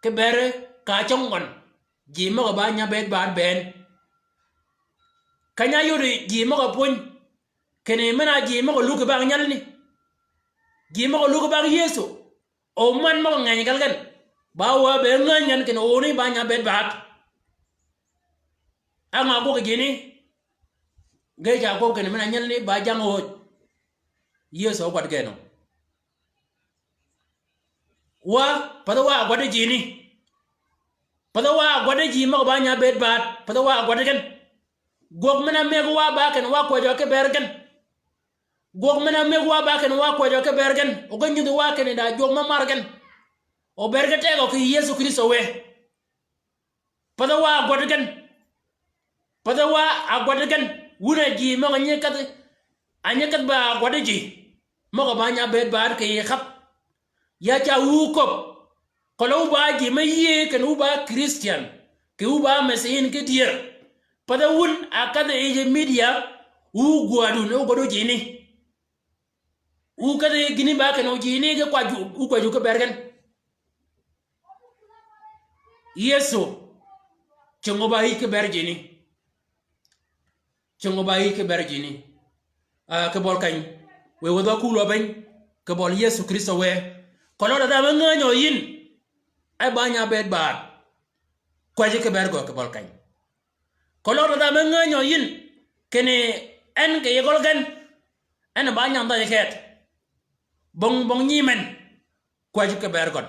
ki bëëd ka cøng gøn, ji møg-a ba nya bëëd bad bënn. Keny-a áyod ji møg-a pwöny, kinni men-a ji møg-a lug kì bang nyalani. Ji møg-a lug kì bang Yëso. O man møg-a ngeny kelli gen. Ba wa be ngäny gen kinni oni ba nya bëëd bad. Á ngø gwøg jini. Ge ca gwøg kinni men-a nyalani ba jang wöj. Yëso ógwad gen o. Wa, pathi wa gwaddi jini. Pathi wa gwaddi ji møg-a ba nya bëëd bad. Pathi wa gwaddi gen. Gwøg men-a mëggi wa ba kinni wa kwäjjø ki bëëd gen. Gwøg men-a mëggi wa ba kinni wa kwäjjø ki bëëd gen. O ge nyudhi wa kinni da jwøk me mar gen. O bëëd ki tegø kì Yëso Krïstø wë. Pathi wa ágwaddi gen. Pathi wa ágwaddi gen. Wun a ji møg-a nyi kedhi. A nyi kedhi ba ágwaddi ji. Møg-a ba nya bëëd bad kì yij kedh. Ya ca wu köbb. Keløg wu ba ji me yïëy kinni wu ba Christian. Kì wu ba Mesihin ki dyër. Pathi wun a kedhi yij media. Wu gwädun, wu gwädu jini. Wu kedhi gïni ba kinni o jini ge kwäjju, wu kwäjju ki bëëd gen. Yëso, cøng-a ba yïj ki bëëd jini. Cøng-a ba yïj ki bëëd jini. A, kì bøli keny. Wë wädhi wa kulø piny. Kì bøli Yëso Krïstø wë. Keløg da dha me ngänyø yïn. E ba nya bëëd bad. Kwäjji ki bëëd gø kì bøli keny. Keløg da dha me ngänyø yïn. Kinni en kì yij gøl gen. En ba nyandhaj keth. Bong, bong nyimen. Kwäjji ki bëëd gøn.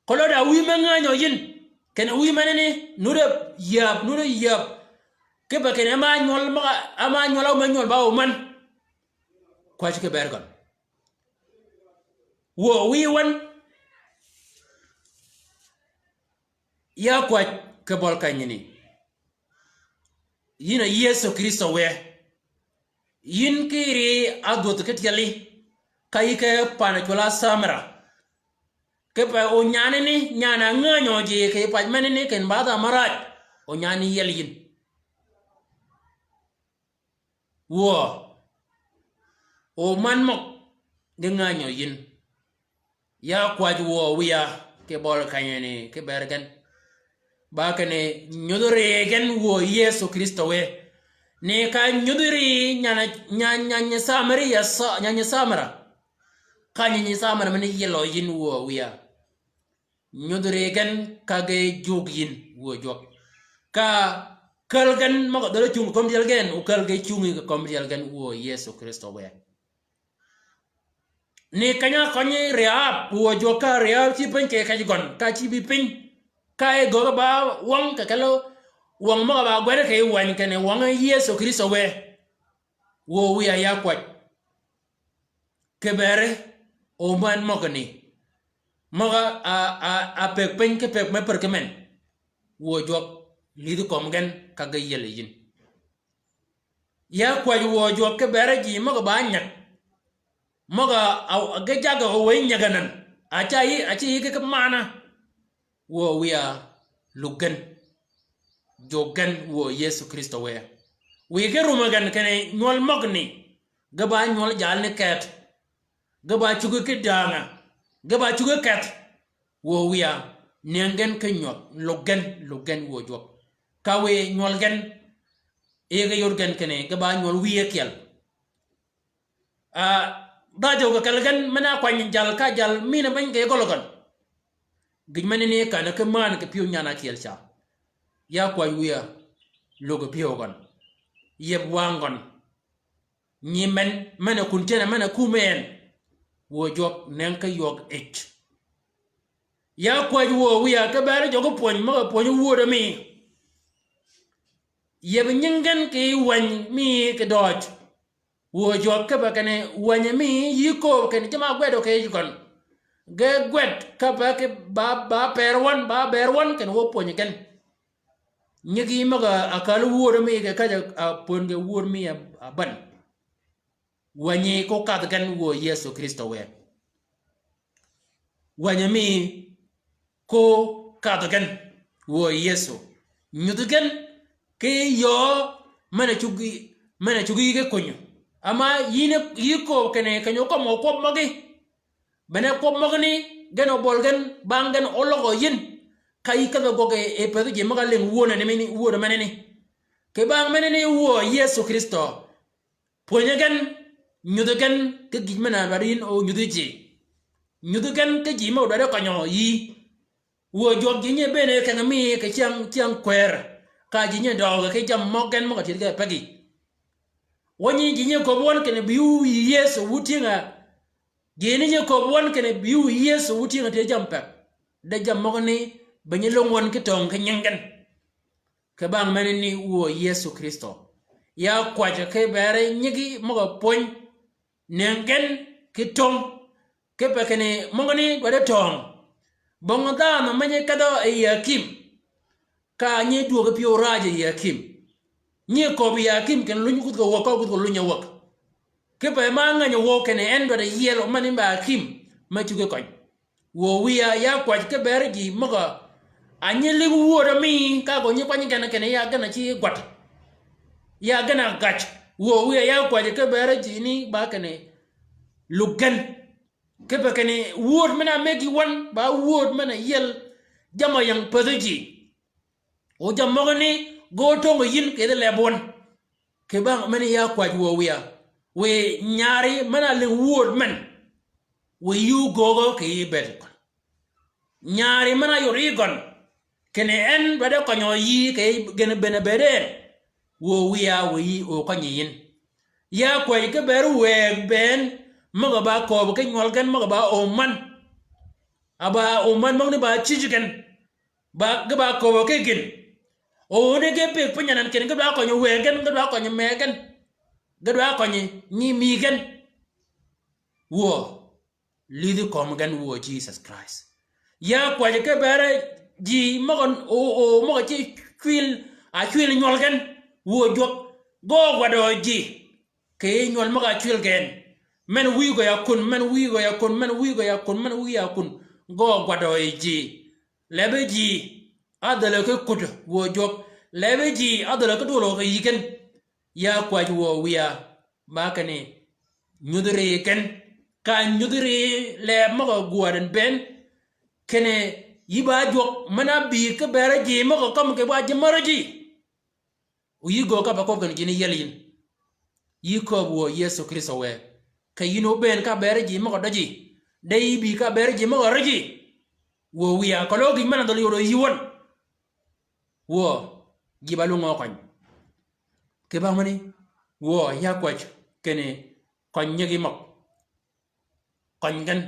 Keløg da wïy me ngänyø yïn. Kinni wïy menani, nuti yäb, nuti yäb. Kipe kinni e ma nywøl møg-a, e ma nywøl a me nywøl ba o men. Kwäjji ki bëëd gøn. Wuö wïy wen. Ya kwäj kì bøli kenyini. Yïn a Yëso Krïstø wë. Yïn ki ri ádhwödh ki tyeli. Ka yï ke pan cwøl-a Samira. Kipe o nyanani, nyan-a ngänyø ji kì pac menani kinni ba dha maraaj. O nyan-a yiel yïn. Wuö. O man møg ge ngänyø yïn. Ya kwäj wuö wiya kì bøli kenyini ki bëëd gen. Ba kinni nyudhi ri gen wuö Yëso Krïstø wë. Ni ka nyudhi ri nyan-a, nyan-a, nyan-a Samira sa-, nyan-a Samira. Ka nyan-a Samira men yielø yïn wuö wiya. Nyudhi ri gen ka ge jug yïn wuö jwøk. Ka käl gen møg-a dhäli cung kì kömi tyel gen, o käl ge cungi kì kömi tyel gen wuö Yëso Krïstø wë. Ni keny-a kønyi Rehab, wuö jwøk ka Rehab cï piny kì kej gøn, ka cï bï piny. Ka e göggi ba wøng kì kelli wøng møg-a ba gwed kì wäny kinni wøng Yëso Krïstø wë. Wuö wiya ya kwäj. Kì bëëd, o man møgani. Møg-a, a, a, a pëgg piny ki pëgg me pär ki men. Wuö jwøk, lïdhi kömi gen ka ge yiel yïn. Ya kwäj wuö jwøk ki bëëd ji møg-a ba nyäg. Møg-a, a, ge jaggi o wëy nyäg anan. Aca yï, aca yï ki, ki mana. Wuö wiya lug gen. Jug gen wuö Yëso Krïstø wë. Wiy ki rumø gen kinni nywøl møgani. Ge ba nywøl jalani keth. Ge ba cuggi ki dängø. Ge ba cuggi keth. Wuö wiya nëng gen ki nywøl, lug gen, lug gen wuö jwøk. Ka wiy nywøl gen, yï ki yod gen kinni, ge ba nywøl wïye kyel. Ah, dhajø kì kelli gen men-a kwany jal ka jal mïn-a beny kì gøl gøn. Gïj menani känni ki männ kì pyëw nyan ákyel ca. Ya kwäj wiya, lug pyëw gøn. Yeb wang gøn. Nyi men, men-a kun tyëne, men-a kume en. Wuö jwøk nëng ki ywøg yij. Ya kwäj wuö wiya ki beri jøgi pwöny møg-a pwönyi wödø mi. Yeb nying gen kì wäny mi kì døøj. Wuö jwøk kipe kinni wänyi mi yï kööb kinni jamm-a ágwedø kì yij gøn. Ge gwed kipe ki ba, ba per wøn, ba ber wøn kinni wø pwönyi gen. Nyigi møg-a ákääl wödø mi kì käjj-a, a, pwönyi gen wödø mi a, a bän. Wänyi ko kadh gen wuö Yëso Krïstø wë. Wänyi mi ko kadh gen wuö Yëso. Nyudhi gen ki yöö men-a cuggi, men-a cuggi ki kunyø. Ama yïn yï kööb kinni keny-a ókömi kwøb møgí. Bene kwøb møgani gen óbøl gen, bang gen óløggø yïn. Ka yï kedhø gwøg yi, yi pëthi ji møg-a lïng wönani mini, wödø menani. Kì bang menani wuö Yëso Krïstø. Pwönyi gen, nyudhi gen, ki gïj men-a dwaddi yïn o nyudhi ji. Nyudhi gen ki ji mø dwaddi kønyø yï. Wuö jwøk ji nyi bëën kengi mi kì cyäng, cyäng kwër. Ka ji nyi døøg ki jammì møg gen møg-a tyëdhi ge pegi. Wänyi ji nyi köbbi wøn kinni bï wu yï Yëso wu tyëng-a. Ji ni nyi köbbi wøn kinni bï wu yï Yëso wu tyëng-a tye jammì peg. De jammì møgani be nyi lung wøn ki töng ki nying gen. Kì bang menani wuö Yëso Krïstø. Ya kwäjji ki beri nyigi møg-a pwöny. Nëng gen ki töng. Kipe kinni møgani dwaddi töng. Bong dhanhø me nyi kedhø yi akïm. Ka nyi dwöggi pyëw raj yi akïm. Nyi köbbi yi akïm kinni luny gudh kì wäg, ka gudh kì luny-a wäg. Kipe ma ngänyi wøw kinni en dwaddi yiel omani ba akïm. Me cuggi køny. Wuö wiya ya kwäjji ki beri ji møg-a. A nyi lïng wödø mi ka gø nyi kwany gen kinni ya gen-a ci gwat. Ya gen-a gaj. Wuö wiya ya kwäjji ki beri ji ni ba kinni lug gen. Kipe kinni wööd men-a mëggi wøn, ba wööd men-a yiel jamm-a ying pëthi ji. O jammì møgani ge ótöngø yïn kì yij leb wøn. Kì bang meni ya kwäj wuö wiya. Wiy nyari men-a lïng wööd men. Wiy yï ógöögø kì yij bëëd gøn. Nyari men-a yod yï gøn. Kinni en dwaddi kønyø yï kì yij gen bënn-a bëëd en. Wuö wiya wiy yï ókønyi yïn. Ya kwäj ki beri wëëg bënn møg-a ba kööbø ki nywøl gen møg-a ba öm männ. A ba öm männ møgani ba cïj gen. Ba, ge ba kööbø ki gïn. O ni ge pëgg piny anan kinni ge dwa kønyi wëëg gen, ge dwa kønyi mëgg gen. Ge dwa kønyi nyi mi gen. Wuö. Lïdhi kömi gen wuö Jesus Christ. Ya kwäjji ki beri ji møg-a o, o, møg-a ci cwil, a cwil nywøl gen. Wuö jwøk. Ge gwadø ji. Kì yij nywøl møg-a cwil gen. Men wïy gø ya kun, men wïy gø ya kun, men wïy gø ya kun, men wïy ya kun. Ge gwadø yi ji. Lebi ji. Adhölø ki kut wuö jwøk. Lebi ji. Adhölø ki dwøl gø kì yï gen. Ya kwäj wuö wiya. Ba kinni. Nyudhi ri gen. Ka nyudhi ri leb møg-a gwädhøn bënn. Kinni yï ba jwøk men-a bï ki beri ji møg-a kømmi kì ba ji märø ji. O yï göög ka pa kööb kinni ji ni yiel yïn. Yï kööb wuö Yëso Krïstø wë. Kì yïn óbëën ka beri ji møg-a døji. De yï bï ka beri ji møg-a røji. Wuö wiya, keløg gïj men-a dhøl yodø yï wøn. Wuö, ji ba lung ókøny. Kì bang meni, wuö, ya kwäj, kinni, køny nyigi møg. Køny gen,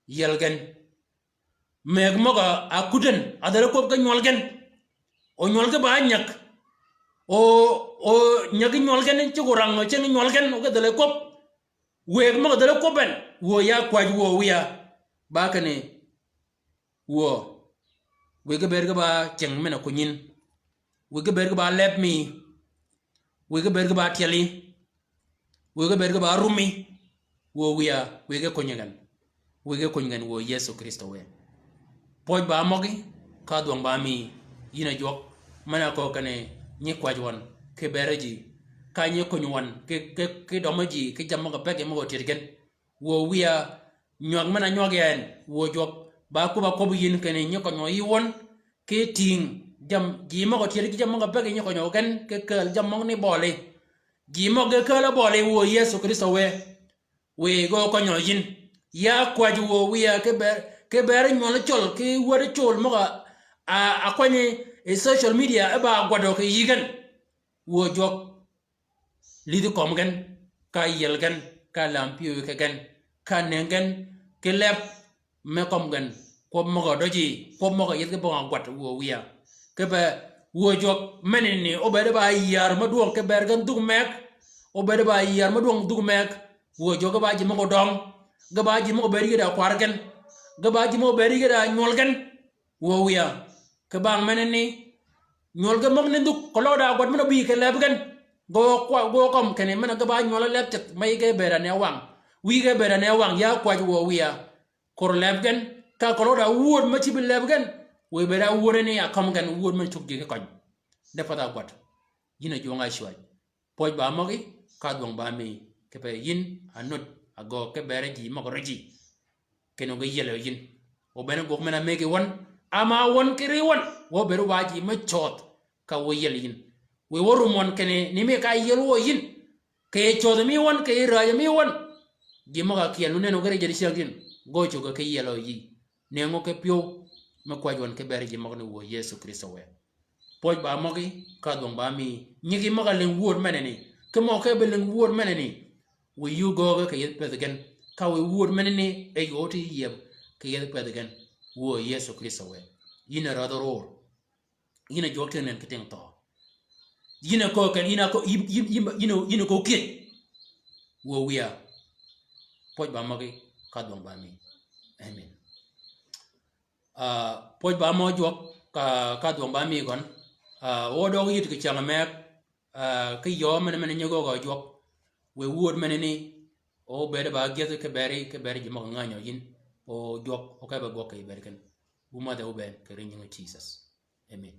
yiel gen. Mëgg møg-a kudden, a dhäl-a kwøb ki nywøl gen. O nywøl ki ba nyäg. O, o nyäg nywøl gen, ceg orang, o ceng nywøl gen, o ki dhäl-a kwøb. Wëëg møg-a dhäl-a kwøb en, wuö ya kwäj wuö wiya. Ba kinni, wuö. Wiy ki bëëd ki ba ceng men-a kunyin. Wiy ki bëëd ki ba leb mi. Wiy ki bëëd ki ba tyeli. Wiy ki bëëd ki ba rumi. Wuö wiya, wiy ki kunyi gen. Wïge kony gen wuö Yëso Krïstø wë. Pwøj ba møgí, ka dhwøng ba mi, yïn a jwøk, men-a köög kinni nyi kwäj wøn, ki bere ji, ka nyi kony wøn, ki, ki, ki dømmi ji, ki jammì møg-a pegi møg-a otyed gen. Wuö wïya, nywag men-a nywag yi en, wuö jwøk, ba kwøbb-a kwøbbi yïn kinni nyi køny wøn yï wøn, ki tïng, jam, ji møg-a otyed ki jammì møg-a pegi nyi køny wø gen, ki kääl jammì møgani bøli. Ji møg-a kääl-a bøli wuö Yëso Krïstø wë. Wiy ge ókønyø yïn. Ya kwäj wuö wïya ki ber, ki ber nywøl cøl, ki wäd cøl møg-a, a, a kwanyi yi social media, e ba gwadø kì yï gen. Wuö jwøk. Lïdhi kömi gen, ka yiel gen, ka lam pyëwí ki gen, ka nëngi gen, ki leb, me kömi gen, kwøb møg-a døji, kwøb møg-a yethi ki bong-a gwad wuö wïya. Kipe wuö jwøk menani, óbëëd ba yär mø dwøng ki ber gen dhuk meg, óbëëd ba yär mø dwøng dhuk meg, wuö jwøk ge ba ji møg-a døng, ge ba ji møg-a bëëd yï da kwar gen, ge ba ji møg-a bëëd yï da nywøl gen, wuö wïya. Kì bang menani, nywøl gen møgani dhuk, keløg da gwad men-a óbï kì leb gen, ge kwa, ge kömi kinni men-a ge ba nywøl leb ceth, me yï ge bëëd a ne wang, wïy ge bëëd a ne wang, ya kwäj wuö wïya. Kor leb gen, ka keløg da wuöd me cïb leb gen, wiy bëëd a wuöd ni a kömi gen, wuöd men cug ji ki køny. De path a gwad. Yïn a jwøng-a ácwäj. Pwøj ba møgí, ka dhwøng ba mi, kipe yïn a nud, a gø ki bere ji møg-a røji. Kinni óge yiel yïn. O bene gwøg men-a mëggi wøn, ama wøn ki ri wøn, wø bëëd wa ji me cödh, ka wø yiel yïn. Wiy wø rum wøn kinni, ni mi ka yiel wuö yïn. Kì yij cödhi mi wøn, kì yij rääjø mi wøn. Ji møg-a kyel nu nenni óge ri jedi cyäng tin, gø cuggi ki yielø yï. Nëngi ki pyëw, me kwäj wøn ki ber ji møgani wuö Yëso Krïstø wë. Pwøj ba møgí, ka dhwøng ba mi, nyigi møg-a lïng wuöd menani, ki møg-a ke be lïng wuöd menani. Wiy yï ógööge kì yethi pëthi gen, ka wiy wuöd menani, e yöö ti yïëb, kì yethi pëthi gen, wuö Yëso Krïstø wë. Yïn a rädhi ror. Yïn a jwøk tyëng nënn ki tyëng thøø. Yïn a köög ken, yïn a köög, yïn, yïn, yïn, yïn a, yïn a köög kyëj. Wuö wïya. Pwøj ba møgí, ka dhwøng ba mi. Amen. Ah, pwøj ba mø jwøk, ka, ka dhwøng ba mi gøn. Ah, o døg yït kì cyäng meg, ah, ki yöö men-a, men-a nyi gø gø jwøk. Wiy wuöd menani, o bëëd ba gyëthi ki beri, ki beri ji møg-a ngänyø yïn. O jwøk, o ke be gwøg kì yij bëëd gen. Wu mädhe wu bënn, kì ri nyingi Jisøs. Amen.